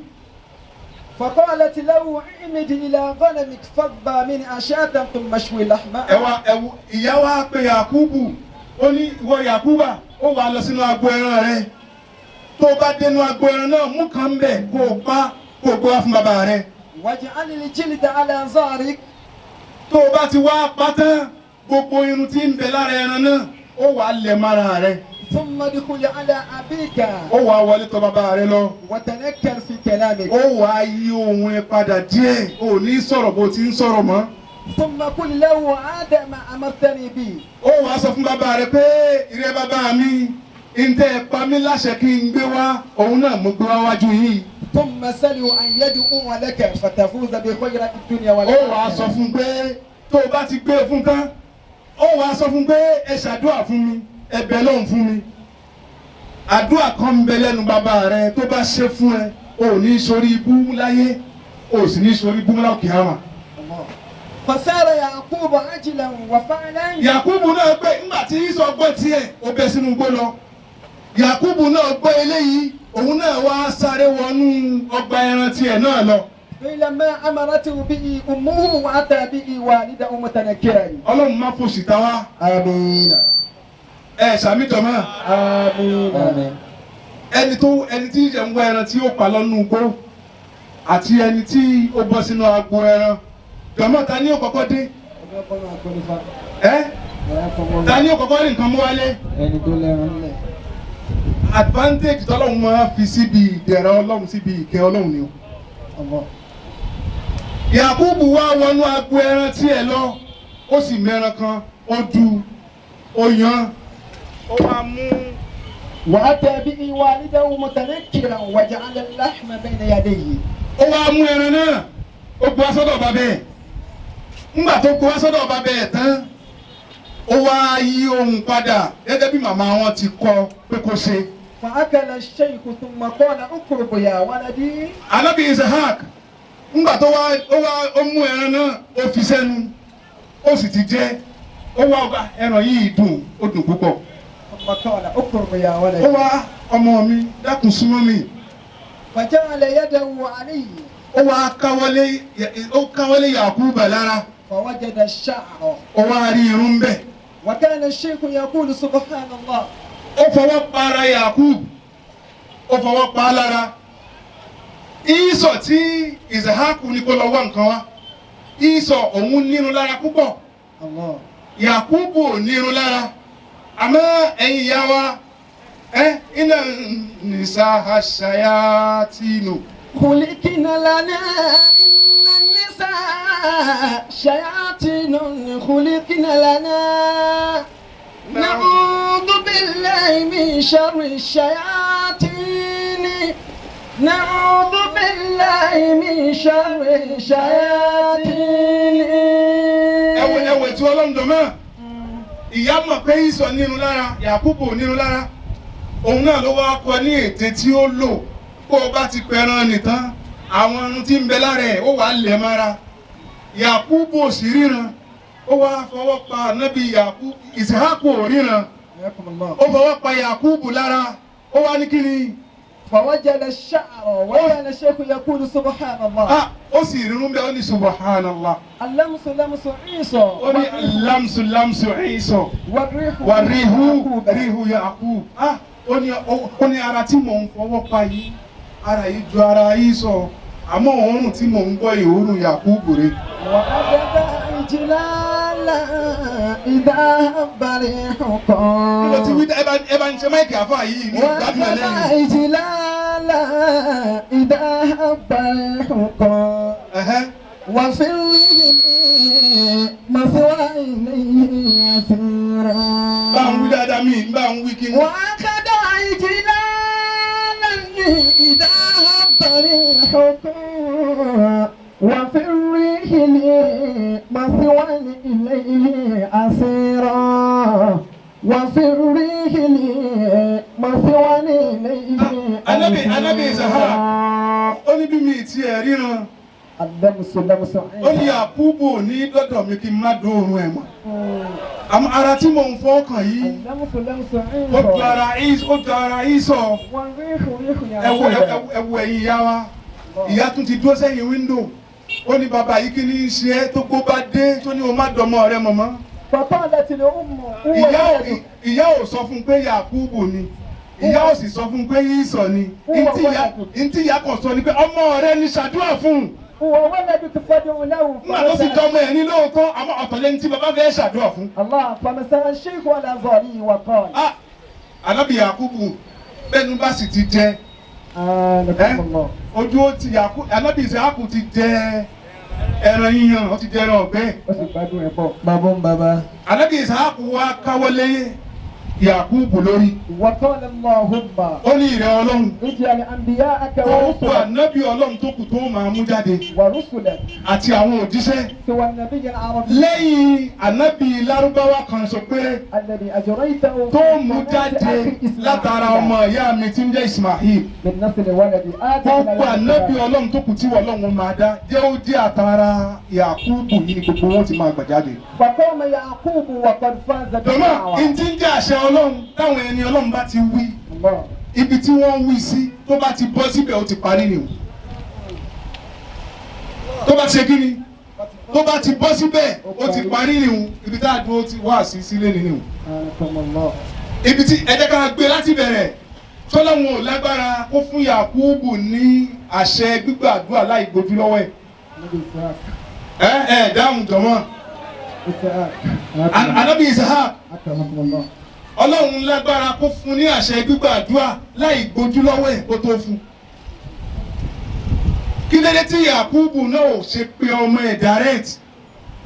فقالت له اعمد إلى غنمك فاذبح منها شاة ثم اشوي لحمها. Ẹ wá ẹ wo, ìyá wa pé Yakubu, ó ní ìwọ Yakuba, ó wà lọ sínú agbo ẹran rẹ, tó o bá dénú agbo ẹran náà, mú kan bẹ̀ kó o pa, kó o gbé wá fún bàbá rẹ. واجعل الجلد على ظهرك. Tó o bá ti wá pa tán, gbogbo irun tí ń bẹ lára ẹran náà, ó wà lẹ̀ mára rẹ. ثم ادخل على أبيك. Ó wà wọlé tọ̀ bàbá rẹ lọ. وتنكر في كلامك. Ó wà yí ohùn ẹ padà díẹ̀, ò ní sọ̀rọ̀ bó ti ń sọ̀rọ̀ mọ́. ثم قل له هذا ما أمرتني به. Ó wàá sọ fún bàbá rẹ pé ìrẹ bàbá mi, ntẹ́ ẹ pa mí láṣẹ kí n gbé wá, òun náà mo gbé wá wájú yìí. ثم سله أن يدعو لك فتفوز بخير الدنيا Ó wàá sọ والآخرة. fún pé tó o bá ti gbé fún tán, ó wàá sọ fún pé ẹ ṣàdúrà fún mi, ẹ bẹ̀ lọ́hùn fún mi. Àdúrà kan ń bẹ lẹ́nu bàbá rẹ, tó bá ṣe fún ẹ, o ò ní sórí ibú láyé, o ò sì ní sórí ibú láòkè àmà. فسار يعقوب عجلا وفعلا. Yakubu náà gbé ńgbà tí Ísọ̀ gbọ́ tiẹ̀, ó bẹ́ sínú igbó lọ. Yakubu náà gbọ́ eléyìí, òun náà wá sáré wọnú ọgbà ẹran tiẹ̀ náà lọ. فلما أمرته به أمه وأتى به والده متنكرا. Ọlọ́run má fòṣì ta wá. آمين. Ẹ sàmì jọ̀mọ́. آمين. Ẹni tí ìṣẹ̀ ń wá ẹran tí ó pa lọ́nú igbó àti ẹni tí ó bọ́ sínú agbo ẹran, jọ̀mọ́, ta ni ó kọ́kọ́ dé? Ẹ ta ni ó kọ́kọ́ rí nǹkan mú wálé? Ẹni tó lẹ́ran lẹ̀. Advantage tọ́lọ́run máa fi síbi ìdẹ̀ra Ọlọ́run, síbi ìkẹ́ Ọlọ́run ni o. Allah. Yakubu wá wọnú agbo ẹran tí ẹ lọ, ó sì mẹ́ran kan, ó du, ó yan, ó wá mú. وأتى به والده متنكرا وجعل اللحم بين يديه. Ó wá mú ẹran náà, ó gbé wá sọ́dọ̀ bàbá ẹ̀. Ńgbà tó gbé wá sọ́dọ̀ bàbá ẹ̀ tán, ó wá yí ohun padà gẹ́gẹ́ bí màmá wọn ti kọ́ pé kó ṣe. فأكل الشيخ ثم قال اقرب يا ولدي. Ànábì Isahak, ńgbà tó wá ó wá ó mú ẹran náà, ó fi sẹ́nu, ó sì ti jẹ, ó wá ọba ẹran yìí dùn, ó dùn púpọ̀. ثم قال اقرب يا Ó ولدي. wá, ọmọ mi, dákun súnmọ́ mi. فجعل يده عليه. Ó wá káwọ́lé, ó káwọ́lé Yakuba lára. فوجد الشعر. Ó wá rí irun bẹ́ẹ̀. وكان الشيخ يقول سبحان الله. Ó fọwọ́ para Yakub, ó fọwọ́ pa á lára. Ìsọ̀ tí Ìsàhákù ní kó lọ wá nǹkan wá, Ìsọ̀ òun nírun lára púpọ̀. الله. Yakubu ò nírun lára. Àmọ́ ẹ̀yin ìyá wa, ẹ iná nìsa àṣàyà tìǹù. خلقنا لنا، إن النساء شياطين خلقنا لنا، نعوذ بالله من شر الشياطين، نعوذ بالله من شر الشياطين. Ẹwẹ ẹwẹ tí Ọlọ́run dọ̀ mọ́, ìyá mọ̀ pé Ìsọ̀ nírun lára, Yakubu ò nírun lára. Òun náà ló wá kọ ní ète tí ó lò. Kó o bá ti pẹran nìtàn, Àwọn irun tí ń bẹ lára ẹ̀ ó wà lẹ̀ mọ́ra. Yakubu ò sì ríran, ó wá fọwọ́ pa anabi Yakubu. Ìsìhákù ò ríran, حياكم الله. ó fọwọ́ pa Yakubu lára, ó wá ní kíni? فوجد الشعر وكان الشيخ يقول سبحان الله. Ah, ó sì rírun bẹ́ẹ̀, ó ní subhanallah. اللمس لمس عيسى. Ó ní lamsu lamsu Isa والريح wà ríhu يعقوب. ríhu Yakub. Ah, ó ní ara tí mò ń fọwọ́ pa yìí, ara yìí ju ara yìí sọ, àmọ́ òórùn tí mò ń gbọ́ yìí, òórùn Yakubu rè. وأبدا إجلالا إذا هب Bí mo ti wí ريحكم. ẹ bá ń ṣe mic àfa yìí ní ìgbádùn ẹ وأبدا lẹ́yìn. إجلالا إذا هب ريحكم. Ẹ̀hẹ́n. وفي الريح مثوى إليه يسيرا. Bá ń wí dáadáa mi, bá ń wí kí n. وأخذ إجلالا إذا هب ريحكم وفي الريح مثوى إليه أسيرا وفي الريح مثوى إليه Anabi Ishaq. Ó ní bí mi ti ẹ̀ ríran, اللمس لمس ó ní Yakubu ò ní dọ́dọ̀ mi kí n má dóorùn ẹ̀ mọ́. Àmọ́ ara tí mò ń fọ́ kàn yìí, اللمس لمس ó ju ara ó ju ara Ísọ̀. والريح ريح Ẹ wo ẹ wo ẹ̀yin ìyá wa, ìyá tún ti dúró sẹ́yìn window. Ó ní bàbá yìí, kí ni í ṣe é tó gbó bá dé tó ní o má dọmọ rẹ mọ̀mọ́? فقالت الأم هو ولدك. Ìyá ò sọ fún un pé Yakubu ni, ìyá ò sì sọ fún un pé Ísọ̀ ni. Ntí ìyá kan sọ ni pé ọmọ rẹ ní ṣàdúrà fún un. هو ولدك فادع له. Nígbà tó sì dọmọ ẹ̀ ní lóòótọ́, àmọ́ ọ̀tọ̀ lẹ́ni tí bàbá fẹ́ ṣàdúrà fún. الله فمسح الشيخ على ظهره وقال Ah, Ànábì Yakubu bẹ́ẹ̀ni bá sì ti jẹ آنكم الله. Ojú ó ti Yakubu, Ànábì Ìsáàkù ti jẹ ẹran yíyan, ó ti jẹ ẹran ọ̀gbẹ́. Ó sì gbádùn ẹ̀ bọ̀. Bàbá ń bàbá. Ànábì Ìsáàkù wá káwọ́lé Yakubu lórí. وقال اللهم Ó ní ìrẹ Ọlọ́run, اجعل أنبياءك gbogbo ورسلك ànábì Ọlọ́run tó kù tó máa mú jáde ورسلك àti àwọn òjíṣẹ́ سوى النبي العربي lẹ́yìn ànábì lárúbáwá kan sọ pé الذي أجريته tó في mú قناة jáde أخي إسماعيل látara ọmọ ìyá mi tí ń jẹ́ Ismail, من نسل ولد آدم gbogbo ànábì Ọlọ́run tó kù tí Ọlọ́run máa dá jẹ́ ó jẹ́ àtara Yakubu yìí ni gbogbo wọn ti máa gbà jáde. فقام يعقوب وقد فاز Jọ̀mọ́, بالدعوة. ntí ń jẹ́ àṣẹ Ọlọ́run, táwọn ẹni Ọlọ́run bá ti wí, الله ibi tí wọ́n wí sí, tó bá ti bọ́ síbẹ̀, ó ti parí ni o. Tó bá ti ṣe kí ni, tó bá ti bọ́ síbẹ̀, ó ti parí ni o. Ibi tá a dúró ti wá sí sílé ni o. آنكم الله. Ibi tí ẹ jẹ́ ká gbé láti bẹ̀rẹ̀, tọ́lọ́hun ò lágbára kó fún Yakubu ní àṣẹ gbígbàdúrà láì gbójú lọ́wọ́ ẹ̀? النبي إسحاق. Ẹ ẹ dáhùn jọ̀mọ́. إسحاق. Anabi Ishaq. أكرمكم الله. Ọlọ́run lágbára kó fún ní àṣẹ gbígbàdúrà láì gbójú lọ́wọ́ ẹ̀ kó tó fún. Kí lédè tí Yakubu náà ò ṣe pé ọmọ ẹ̀ direct,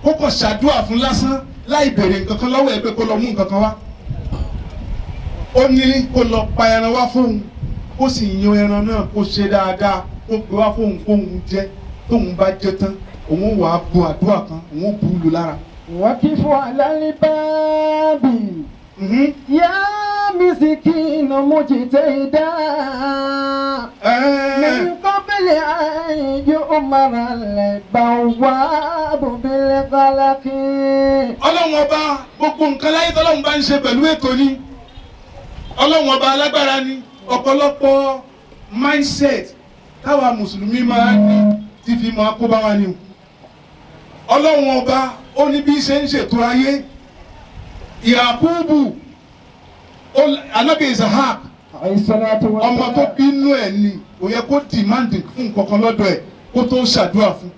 kó kàn ṣàdúrà fún lásán láì béèrè nǹkan kan lọ́wọ́ ẹ̀ pé kó lọ mú nǹkan kan wá? Ó ní kó lọ pa ẹran wá fóun, kó sì yan ẹran náà, kó ṣe dáadáa, kó gbé wá fóun kóun jẹ. Tóun bá jẹ tán, òun wàá bu àdúrà kan, òun ó bu lù lára. وقف على الباب يا مسكين مجتهدا من قبل أن يؤمر البواب بالغلق. Ọlọ́run ọba, gbogbo nǹkan láyé tọ́lọ́run bá ń ṣe pẹ̀lú ètò ni. Ọlọ́run ọba alágbára ni. Ọ̀pọ̀lọpọ̀ mindset táwa mùsùlùmí máa ń ní tí fi máa kó bá wa ni o. Ọlọ́run ọba, ó ní bí ṣe ń ṣètò ayé. Yakubu, Anabi Isahak, عليه الصلاة ọmọ tó والسلام. bínú ẹ̀ ni, kò yẹ kó demand fún nǹkan kan lọ́dọ̀ ẹ̀ kó tó ṣàdúrà fún.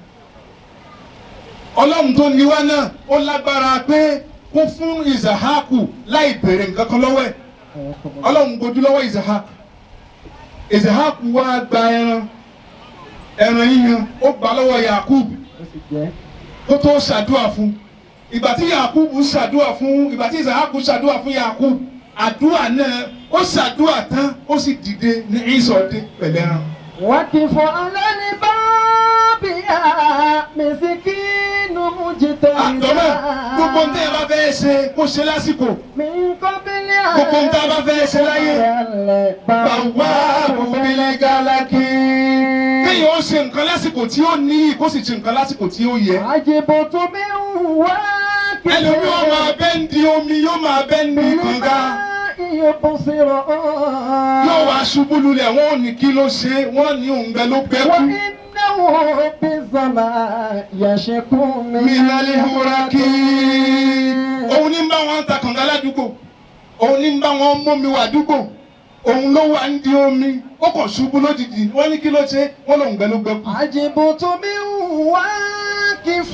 Ọlọ́run tó ní wá náà, ó lágbára pé kó fún Isahaku láì béèrè nǹkan kan lọ́wọ́ ẹ̀. Ọlọ́run gbójú lọ́wọ́ Isahak. Isahaku wá gba ẹran yíyan, ó gbà lọ́wọ́ Yakub Ó sì jẹ́. kó tó ṣàdúrà fún. Ìgbà tí Yakubu ṣàdúrà fún, ìgbà tí Isahaku ṣàdúrà fún Yakub, àdúrà náà, ó ṣàdúrà tán, ó sì dìde ní ìsọdé pẹ̀lú ẹran. وقف على الباب يا مسكين Àtọ́mọ̀, gbogbo مجتهدا ní ẹ bá fẹ́ ṣe, kó ṣe lásìkò. من قبل Gbogbo ń tá a bá fẹ́ ṣe láyé. Bàwá òbílẹ̀ gálákì. Kéèyàn ó ṣe nǹkan lásìkò tí ó níyì, kó sì ṣe nǹkan lásìkò tí ó yẹ. عجبت من واكف Ẹlòmíì ó máa bẹ́ ń di omi, yóò máa bẹ́ ń di kànga. يبصر Yóò wá ṣubú lulẹ̀, wọ́n ò ní kí ló ṣe, wọ́n ní òǹgbẹ ló gbẹ kú. وإنه بالظما يشكو من Minali huraki. Òun ní ń bá wọn ta kànga ládùúgbò, òun ní ń bá wọn mómi wà dúgbò, òun ló wà ń di omi, ó kàn ṣubú lójijì, wọ́n ní kí ló ṣe, wọ́n lòun gbẹ ló gbẹ kú. عجبت من واكف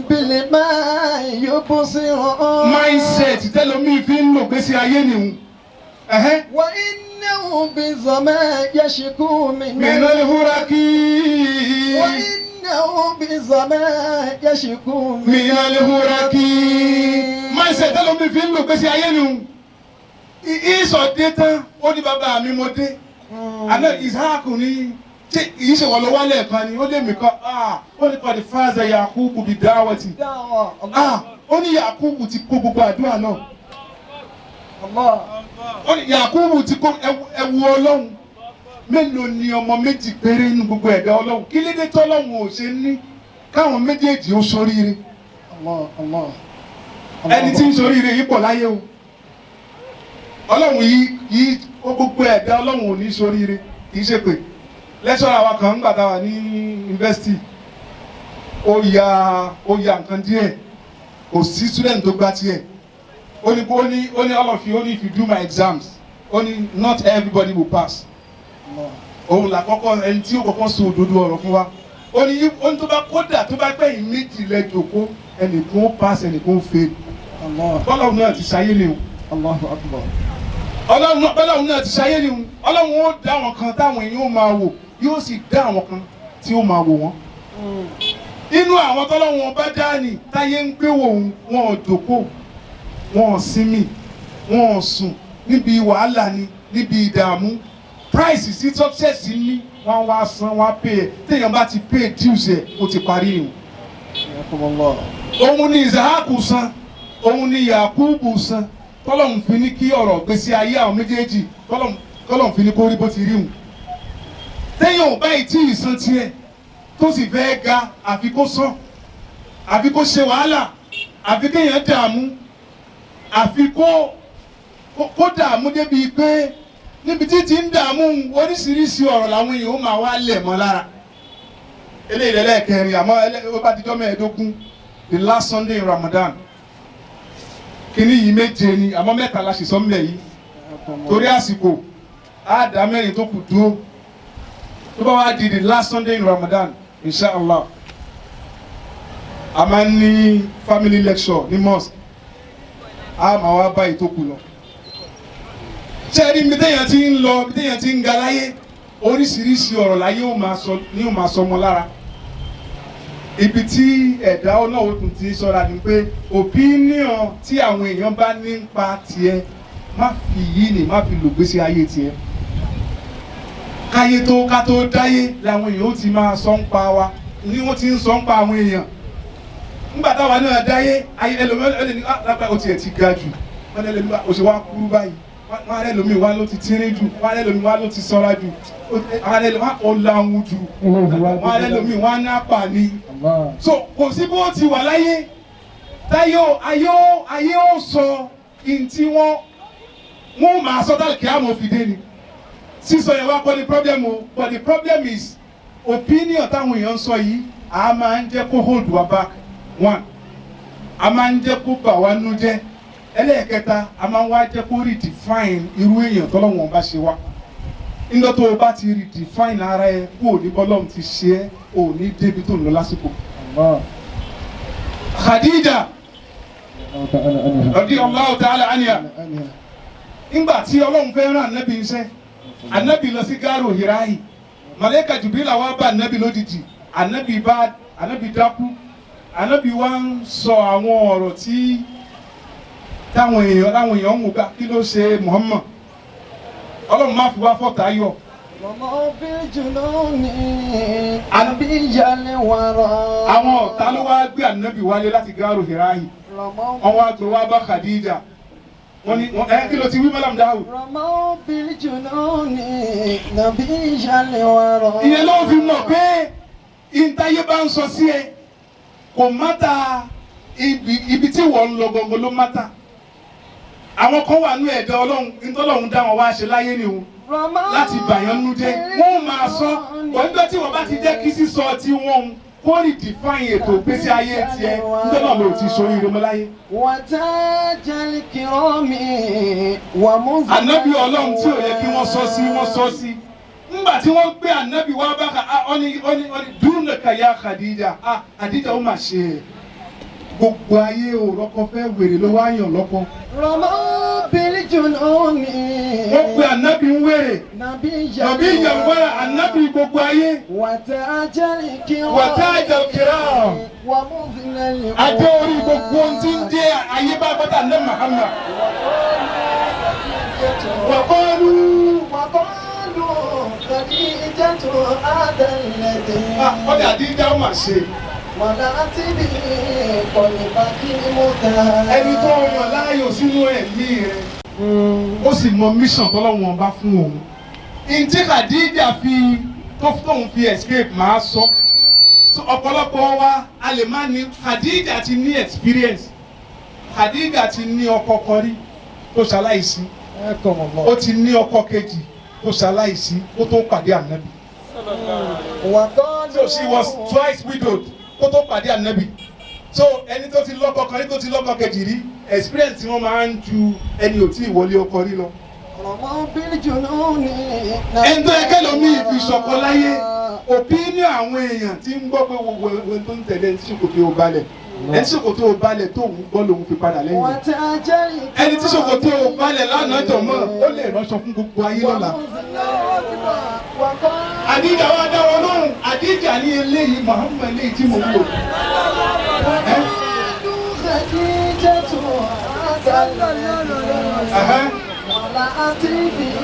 بالماء يبصر Mindset tẹlomi fi ń lò gbèsè ayé nìhun. Ẹ̀hẹ́n. وإنه بالظما يشكو من Minali huraki. وإنه بالظما يشكو من Minali huraki. Mindset tẹlomi fi ń lò gbèsè ayé nìhun. Ìsọ̀ dé tán, ó ní bàbá mi mo dé. Àná Isaac ní ṣé ìṣe wọ̀ ló wálẹ̀ kan ni ó lé mi kọ́, ah, ó ní kọ́ di fáza Yakubu bi dáwọ́tì. دعوة Ah, ó ní Yakubu ti kó gbogbo àdúrà náà. الله Ó ní Yakubu ti kó ẹwu Ọlọ́run. Mélòó ni ọmọ méjì péré nínú gbogbo ẹ̀dá Ọlọ́run? Kí lédè tọ́lọ́run ò ṣe ní káwọn méjèèjì ó ṣoríire? الله الله Ẹni tí ń ṣoríire yìí pọ̀ láyé o. Ọlọ́run yìí yìí ó gbogbo ẹ̀dá Ọlọ́run ò ní ṣoríire, kì í ṣe pé lẹ́sọ̀rọ̀ àwa kan ń gbà tá a wà ní yunifásitì, ó ya nǹkan díẹ̀, kò sí student tó gbá tiẹ̀. Ó ní all of you, ó ní if you do my exams, ó ní not everybody will pass. Òun là kọ́kọ́ ẹni tí ó kọ́kọ́ sọ òdodo ọ̀rọ̀ fún wa. Ó ní tó bá kódà tó bá gbẹ̀yìn méjì lẹ jòkó, ẹnìkan ó pass, ẹnìkan ó fail. الله Bọ́lá náà ti ṣayé ni o. الله أكبر. Ọlọ́run náà, bọ́lá náà ti ṣayé ni o. Ọlọ́run ó dá àwọn kan táwọn èèyàn ó máa wò, yóò sì dá àwọn kan tí ó máa wò wọ́n. Inú àwọn tọ́lọ́run bá dá ní táyé ń gbé wò ó, wọn ò jòkó, wọn ò sinmi, wọn ò sùn, níbi wàhálà ni, níbi ìdààmú. Price sí success ní wọ́n wá san, wọ́n á pay ẹ̀. Téèyàn bá ti pay dues ẹ̀, ó ti parí nìyẹn. حياكم الله. Òun ni Isahaku san, òun ni Yakubu san, tọ́lọ́hún fi ní kí ọ̀rọ̀ gbèsè ayé àwọn méjèèjì tọ́lọ́hún fi ní kó rí bó ti rí hùn. Téèyàn ò báyìí tí ì san tiẹ̀ tó sì fẹ́ ga, àfi kó sàn, àfi kó ṣe wàhálà, àfi kéèyàn dààmú, àfi kó dààmú débi pé níbi tí ti ń dààmú, oríṣiríṣi ọ̀rọ̀ làwọn èèyàn ó máa wá lẹ̀ mọ́ lára. Eléyìí lẹ́lẹ́kẹrin, àmọ́ ó bá dijọ́ 15, the last Sunday in Ramadan. Kíní yìí méje ni, àmọ́ mẹ́ta la sì sọ mílẹ̀ yìí torí àsìkò, á dá mẹ́rin tó kù dúró. Tó bá wá di the last Sunday in Ramadan, inshallah, a máa ń ní family lecture ní mosque, a máa wá báyìí tó kù lọ. Ṣé ẹ rí ibi téèyàn ti ń lọ, ibi téèyàn ti ń ga láyé, oríṣiríṣi ọ̀rọ̀ láyé ó máa sọ ní ó máa sọ ọmọ lára. Ibi tí ẹ̀dá ọlọ́run tún ti sọ́ra ni pé opinion tí àwọn èèyàn bá ní ń pa tiẹ̀, má fi yí ni má fi lògbésí ayé tiẹ̀. Káyé tó ká tó dáyé làwọn èèyàn ó ti máa sọ ń pa wa, ní wọ́n ti ń sọ ń pa àwọn èèyàn. Nígbà táwa náà dáyé ayé, ẹlòmíràn ẹlòmíràn ní lápá ó tiẹ̀ ti ga jù, wọ́n ní ẹlòmíràn ó ṣe wá kúrú báyìí, wọ́n á ẹlòmíràn wá ló ti tínrín jù, wọ́n á ẹlòmíràn wá ló ti sanra jù, wọ́n á ẹlòmíràn ó láwùn jù, wọ́n á ẹlòmíràn wá ní apà ni. So kò sí bó ti wà láyé táyé ayé ó sọ in tí wọ́n máa sọ dálì kí á mọ̀ fi dé ni. Sísọ yẹn wá kọ́ ni problem o, but the problem is opinion táwọn èèyàn ń sọ yìí, a máa ń jẹ́ kó hold wa back. One, a máa ń jẹ́ kó bà wá nú jẹ́. Ẹlẹ́ẹ̀kẹta, a máa ń wá jẹ́ kó redefine irú èèyàn tọ́lọ́wọ́n bá ṣe wá. Nígbà tó o bá ti redefine ara ẹ kó o ní bọ́lọ́run ti ṣe é, o ní débi tó ń lọ lásìkò. Khadija radiyallahu ta'ala anha, nígbà tí Ọlọ́run fẹ́ rán ànábì iṣẹ́, ànábì lọ sí gáàrò Hirahi, màlẹ́kà Jibrila wá bá ànábì lójijì, ànábì bá ànábì dákú, ànábì wá ń sọ àwọn ọ̀rọ̀ tí táwọn èèyàn ń wò ká kí ló ṣe Muhammad. Ọlọ́run má fi wá fọ́tà yọ. وما بالجنون أبي الورى. Àwọn ọ̀tá ló wá gbé ànábì wálé láti gáàrò Hirahi, wọ́n wá gbé wá bá Khadija. Wọ́n ní ẹ kí ló ti wí Malam Dawud. رموا بالجنون نبي الورى Ìyẹn ló fi mọ̀ pé ìntayé bá ń sọ sí ẹ kò matter, ibi tí wọ́n ń lọ gangan ló matter. Àwọn kan wà nú ẹ̀dá Ọlọ́run, ntọ́lọ́run dá wọn wá ṣe láyé ni o láti bàyàn nú jẹ́. Wọ́n máa sọ wọ́n tí wọ́n bá ti jẹ́ kí sísọ tí wọ́n ń kó lè define ètò ìgbésí ayé tiẹ̀, nítorí náà ló ti sọ oríire mọ́ láyé. وتاج الكرام ومزن Ànábì Ọlọ́run tí ò yẹ kí wọ́n sọ sí, wọ́n sọ sí. Ńgbà tí wọ́n gbé ànábì wá bá ka ọ́ni dúnàkà ya Khadija, ah, Khadija, ó mà ṣe é, gbogbo ayé ò rọ́kọ fẹ́, wèrè ló wá yàn lọ́kọ. رموا بالجنون Wọ́n pe ànábì ń wèrè. نبي Nàbí ìjàmbá ànábì gbogbo ayé. وتاج الكرام وتاج الكرام. ومزن Adé orí gbogbo ohun tí ń jẹ́ ayé bá bàtà ní Muhammad. Wàkọ́lù. وقالوا خديجة هذا الذي Ọdẹ àdídá ó mà ṣe. ملأت به قلبك المتاع Ẹni tó yàn láàyò sínú ẹ̀mí rẹ̀, ó sì mọ mission tọ́lọ́wọ́n bá fún òun. Ntí Khadija fi tó tóun fi escape máa sọ. So ọ̀pọ̀lọpọ̀ wa a lè má ní. Khadija ti ní experience. Khadija ti ní ọkọ kan rí tó ṣaláìsí. Ó ti ní ọkọ kejì tó ṣaláìsí kó tó pàdé ànábì. وقالوا So she was twice widowed kó tó pàdé ànábì. So ẹni tó ti lọ́kọ kan rí, tó ti lọ́kọ kejì rí, experience tí wọ́n máa ń ju ẹni ò tí ì wọlé ọkọ rí lọ. رموا بالجنون Ẹni tó yẹ kẹlòmíì fi ṣọkọ láyé, opinion àwọn èèyàn tí ń gbọ́ pé gbogbo ẹni tó ń tẹ̀lé ẹni tí ṣòkòtò ò balẹ̀, ẹni tí ṣòkòtò ò balẹ̀ tó ń gbọ́ lòun fi padà lẹ́yìn rẹ̀. وتاج Ẹni tí ṣòkòtò ò balẹ̀ lánàá jọ̀mọ́, ó lè ránṣọ fún gbogbo ayé lọ́la. Àdíjà wa dá wọn lóhùn. Àdíjà ní eléyìí Muhammad, eléyìí tí mo ń lò. خديجة هذا Ẹ̀hẹ́n. ملأت به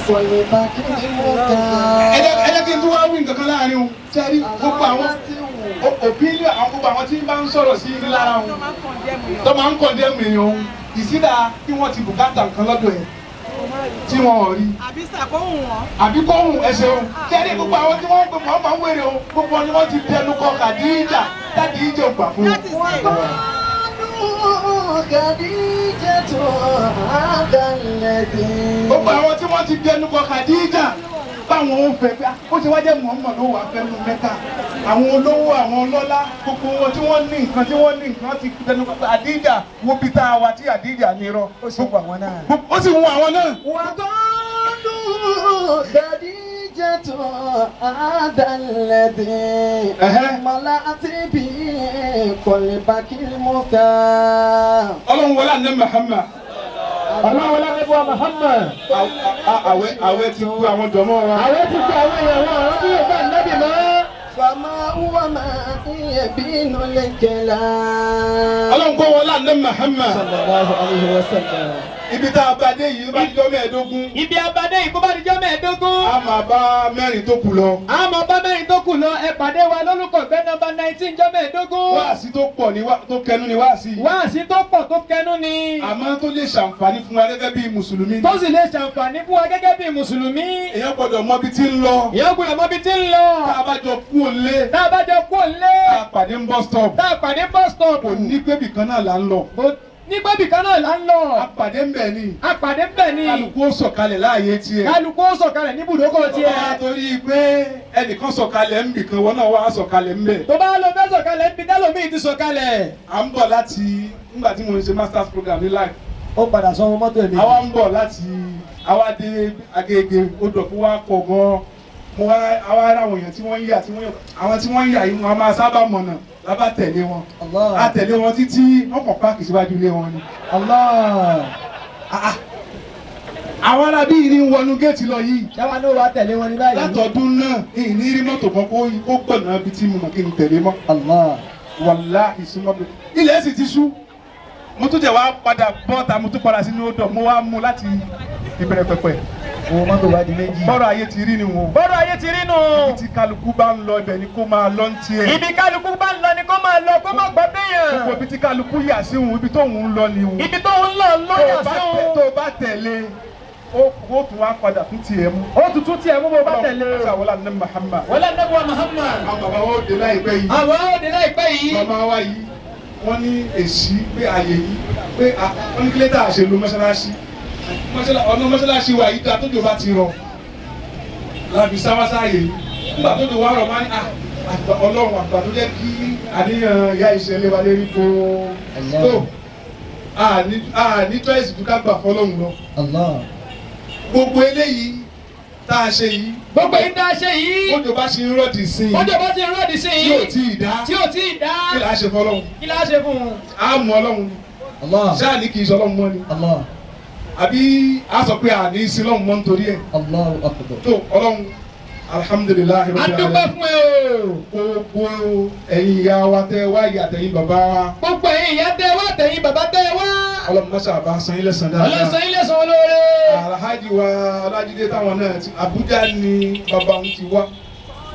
قلبك المتاع Ẹ jẹ́ kí n tún wá wí nǹkan kan láàrin o. Sẹ́rí gbogbo àwọn opinion àwọn, gbogbo àwọn tí ń bá ń sọ̀rọ̀ sí i lára wọn tó máa ń condemn èèyàn òun, ìsídà kí wọ́n ti bùkátà nǹkan lọ́dọ̀ ẹ̀ tí wọ́n ò rí, Àbí sàkóhùn wọn. àbí kóhùn ẹsẹ̀ o. Sẹ́rí gbogbo àwọn tí wọ́n ń pè wọ́n máa ń wèrè o, gbogbo wọn ni wọ́n ti dẹnu kọ Khadija Khadija ò gbà fún That is wọn. it. وقالوا خديجة هذا الذي Gbogbo àwọn tí wọ́n ti dẹnu kọ Khadija báwọn ò fẹ́ pé ó ti wá jẹ́ Muhammad ló wà fẹ́ nu Mẹ́ta, àwọn olówó, àwọn ọlọ́lá, gbogbo wọn tí wọ́n ní nǹkan, tí wọ́n ní nǹkan ti dẹnu kọ Khadija. Wo bí tá a wà tí Khadija ní irọ́. Ó sì wù àwọn náà. Ó sì wù àwọn náà. وقالوا خديجة هذا الذي أها. ملأت به قلبك المتاع Ọlọ́run wọlé àná Muhammad. Ọlọ́run lábẹ́bọ̀ Muhammad. Àwẹ̀ ti kú àwọn jọmọ́ wa. Àwọn ti fi àwọn èèyàn wọn ọ̀rọ̀ bí yóò bá nábì mọ́. فما هو ما يبين الكلام Ọlọ́run kó wọlé àná Muhammad. صلى الله عليه وسلم. Ibi tá a bá dé yìí, bá dijọ́ 15. Ibi abadé yìí, kó bá dijọ́ 15. A máa bá mẹ́rin tó kù lọ. A máa bá mẹ́rin tó kù lọ. Ẹ pàdé wa lólùkọ̀gbẹ́ nọ́mbà 19 jọ́ 15. Wáàsí tó pọ̀ ní tó kẹnu ni wáàsí yìí. Wáàsí tó pọ̀ tó kẹnu ni. Àmọ́ tó lè ṣàǹfààní fún wa gẹ́gẹ́ bí mùsùlùmí. Tó sì lè ṣàǹfààní fún wa gẹ́gẹ́ bí mùsùlùmí. Èèyàn gbọ́dọ̀ mọ ibi tí ń lọ. Ìyẹn gbọ́dọ̀ mọ ibi tí ń lọ. Tá a bá jọ kú òlé. Tá a bá jọ kú òlé. Tá a pàdé ń bus stop. Tá a pàdé bus stop. Kò ní gbébì kan náà là ń lọ. Nígbàbí kan náà là ń lọ. A pàdé ń bẹ̀ ni. A pàdé ń bẹ̀ ni. Kálukú ó sọ̀kalẹ̀ láàyè tiẹ̀. Kálukú ó sọ̀kalẹ̀ ní ibùdókọ̀ tiẹ̀. Bá torí pé ẹnìkan sọ̀kalẹ̀ ń bì kan, wọn náà wá sọ̀kalẹ̀ ń bẹ̀. Tó bá lọ fẹ́ sọ̀kalẹ̀ ń bi tẹ́lòmíì ti sọ̀kalẹ̀. À ń bọ̀ láti nígbà tí mo ń ṣe masters program ní life. Ó padà sọ wọn mọ́tò ẹ̀mí. Àwa ń bọ̀ láti àwa dé Agége, odò fún wa pọ̀ gan-an. Mo wá àwa ará àwọn èèyàn tí wọ́n ń yà, tí wọ́n yà, àwọn tí wọ́n ń yà yìí, wọ́n á máa sábà mọ̀nà lábá tẹ̀lé wọn. A tẹ̀lé wọn títí, wọ́n kàn park síwájú ilé wọn ni. Allah. Àwọn arábí yìí ní ń wọnú géètì lọ yìí. Ṣáwa ní wàá tẹ̀lé wọn ní báyìí. Látọdún náà, ìní rí mọ́tò kan kó gbọ̀nà ibi tí mo mọ̀ kí n tẹ̀lé mọ́. Allah. Wàláhì súnmọ́ bí ilẹ̀ sì ti ṣú, mo tún jẹ́ wá padà bọ́ta, mo tún padà sínú odò, mo wá mú láti ìbẹ̀rẹ̀ pẹ̀pẹ̀. Owó mọ́tò wá di méjì. Bọ́rọ̀ ayé ti rí ni wọn. Bọ́rọ̀ ayé ti rí nù. Ibi tí kálukú bá ń lọ, ibẹ̀ ni kó máa lọ ń tiẹ̀. Ibi kálukú bá ń lọ ni kó máa lọ, kó má gbọ́ téèyàn. Gbogbo ibi tí kálukú yà sí òun, ibi tóun ń lọ ni òun. Ibi tó ń lọ ló Tó yà o bá sí tó òun. o bá tẹ̀lé, ó tún wá padà tún tiẹ̀ mú. Ó tutù tiẹ̀ mú bó bá tẹ̀lé. Wọlé ní Muhammad. Wọlé nẹ́bùwà Muhammad. Àwọn bàbá wa ó dé láìpẹ́ yìí. Àwọn òde láìpẹ́ yìí. Bàbá wa yìí, wọ́n ní èsì pé àyè yìí pé wọ́n ní kílẹ̀ tá a ṣe lu mọ́ṣáláṣí. Ọ̀nà mọ́ṣáláṣí wa yìí dá tójò bá ti rọ̀. Làbí sáwásá àyè yìí. Nígbà tójò wá rọ̀ máa ní Ọlọ́run àgbà tó jẹ́ kí àníyàn ìyá ìṣẹ̀lẹ̀ wa lérí kó tó. A ní choice ju ká gbà fọlọ́run lọ. Allah. Gbogbo eléyìí tá a ṣe yìí, Gbogbo yìí dá ṣe yìí. bójò bá ṣe ń rọ̀dì sí i, Bójò bá ti rọ́ọ̀dì sí tí ò yìí. tí ì dá, Tí ò tí ì dá. kí là á ṣe fọlọ́run? Kí la ṣe fún un? Á mú Ọlọ́run ni. Allah. Ṣáà ní kì í ṣe Ọlọ́run mọ́ ni? Allah. Àbí a sọ pé àní sí Ọlọ́run mọ́ nítorí ẹ̀? Allahu akbar. Tó Ọlọ́run, alhamdulillahi A rabbil dúpẹ́ alamin. fún ẹ o. Gbogbo ẹ̀yin ìyá wa tẹ́ wá ìyá àtẹ̀yin bàbá wa, Gbogbo ẹ̀yin ìyá tẹ́ wá, tẹ̀yin bàbá tẹ́ wá. Ọlọ́run mọ́ṣá bá san yín lẹ́san dáadáa. Ọlọ́sàn ilé san olóore. Alhaji wa Ọlájídé táwọn náà ti Abuja ni bàbá òun ti wá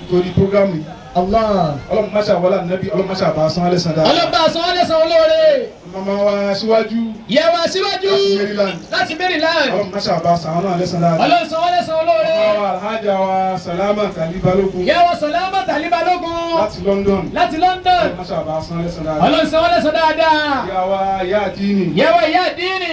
nítorí programme yìí. Allah. Ọlọ́run mọ́ṣá wọlé ànábì, Ọlọ́run mọ́ṣá bá san yín lẹ́san dáadáa. Ọlọ́ba san wọ́n lẹ́san olóore. Màmá wa síwájú Ìyá wa síwájú. láti Maryland, Láti Maryland. Ọlọ́run mọ́ṣá bá san àwọn náà lẹ́san dáadáa. Ọlọ́sàn wọ́n lẹ́san olóore. Màmá wa Alhaja wa Salama Tali Balógun Ìyá wa Sàlámà Tàlí Balógun. láti London, Láti London. Ọlọ́run mọ́ṣá bá san lẹ́san dáadáa. Ọlọ́sàn wọ́n lẹ́san dáadáa. Ìyá wa ìyá àdínì, Ìyá wa ìyá àdínì.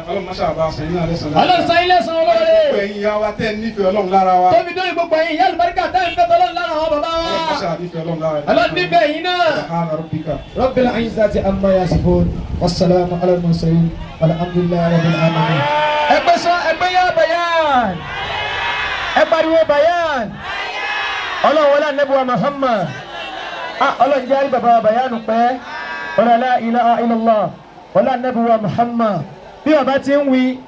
Ọlọ́run mọ́ṣá bá san yín náà lẹ́san dáadáa. Ọlọ́sàn ilé san olóore. Gbogbo ẹ̀yin ìyá wa tẹ́ nífẹ̀ẹ́ Ọlọ́run lára wa, Tóbi dórí gbogbo ẹ̀yin ìyá àlùbáríkà tẹ́ ń fẹ́ tọ́lọ́run lára àwọn bàbá wa. Ọlọ́run mọ́ṣá nífẹ̀ẹ́ Ọlọ́run lára yín. Ọlọ́run níbẹ̀ yín náà. Subhana rabbika. Rabbil izzati amma yasifun. Wassalamu ala al-mursalin. Walhamdulillahi rabbil alamin. Ẹgbẹ́ sọ ẹgbẹ́ yá bayan. Ẹ pariwo bayan. Ọlọ́run wọlé anabi wa Muhammad. Ah, Ọlọ́run jẹ́ àrí bàbá wa bayanu pẹ́. Ọlọ́run la ilaha illallah. Wọlé anabi wa Muhammad. Bí bàbá ti ń wí.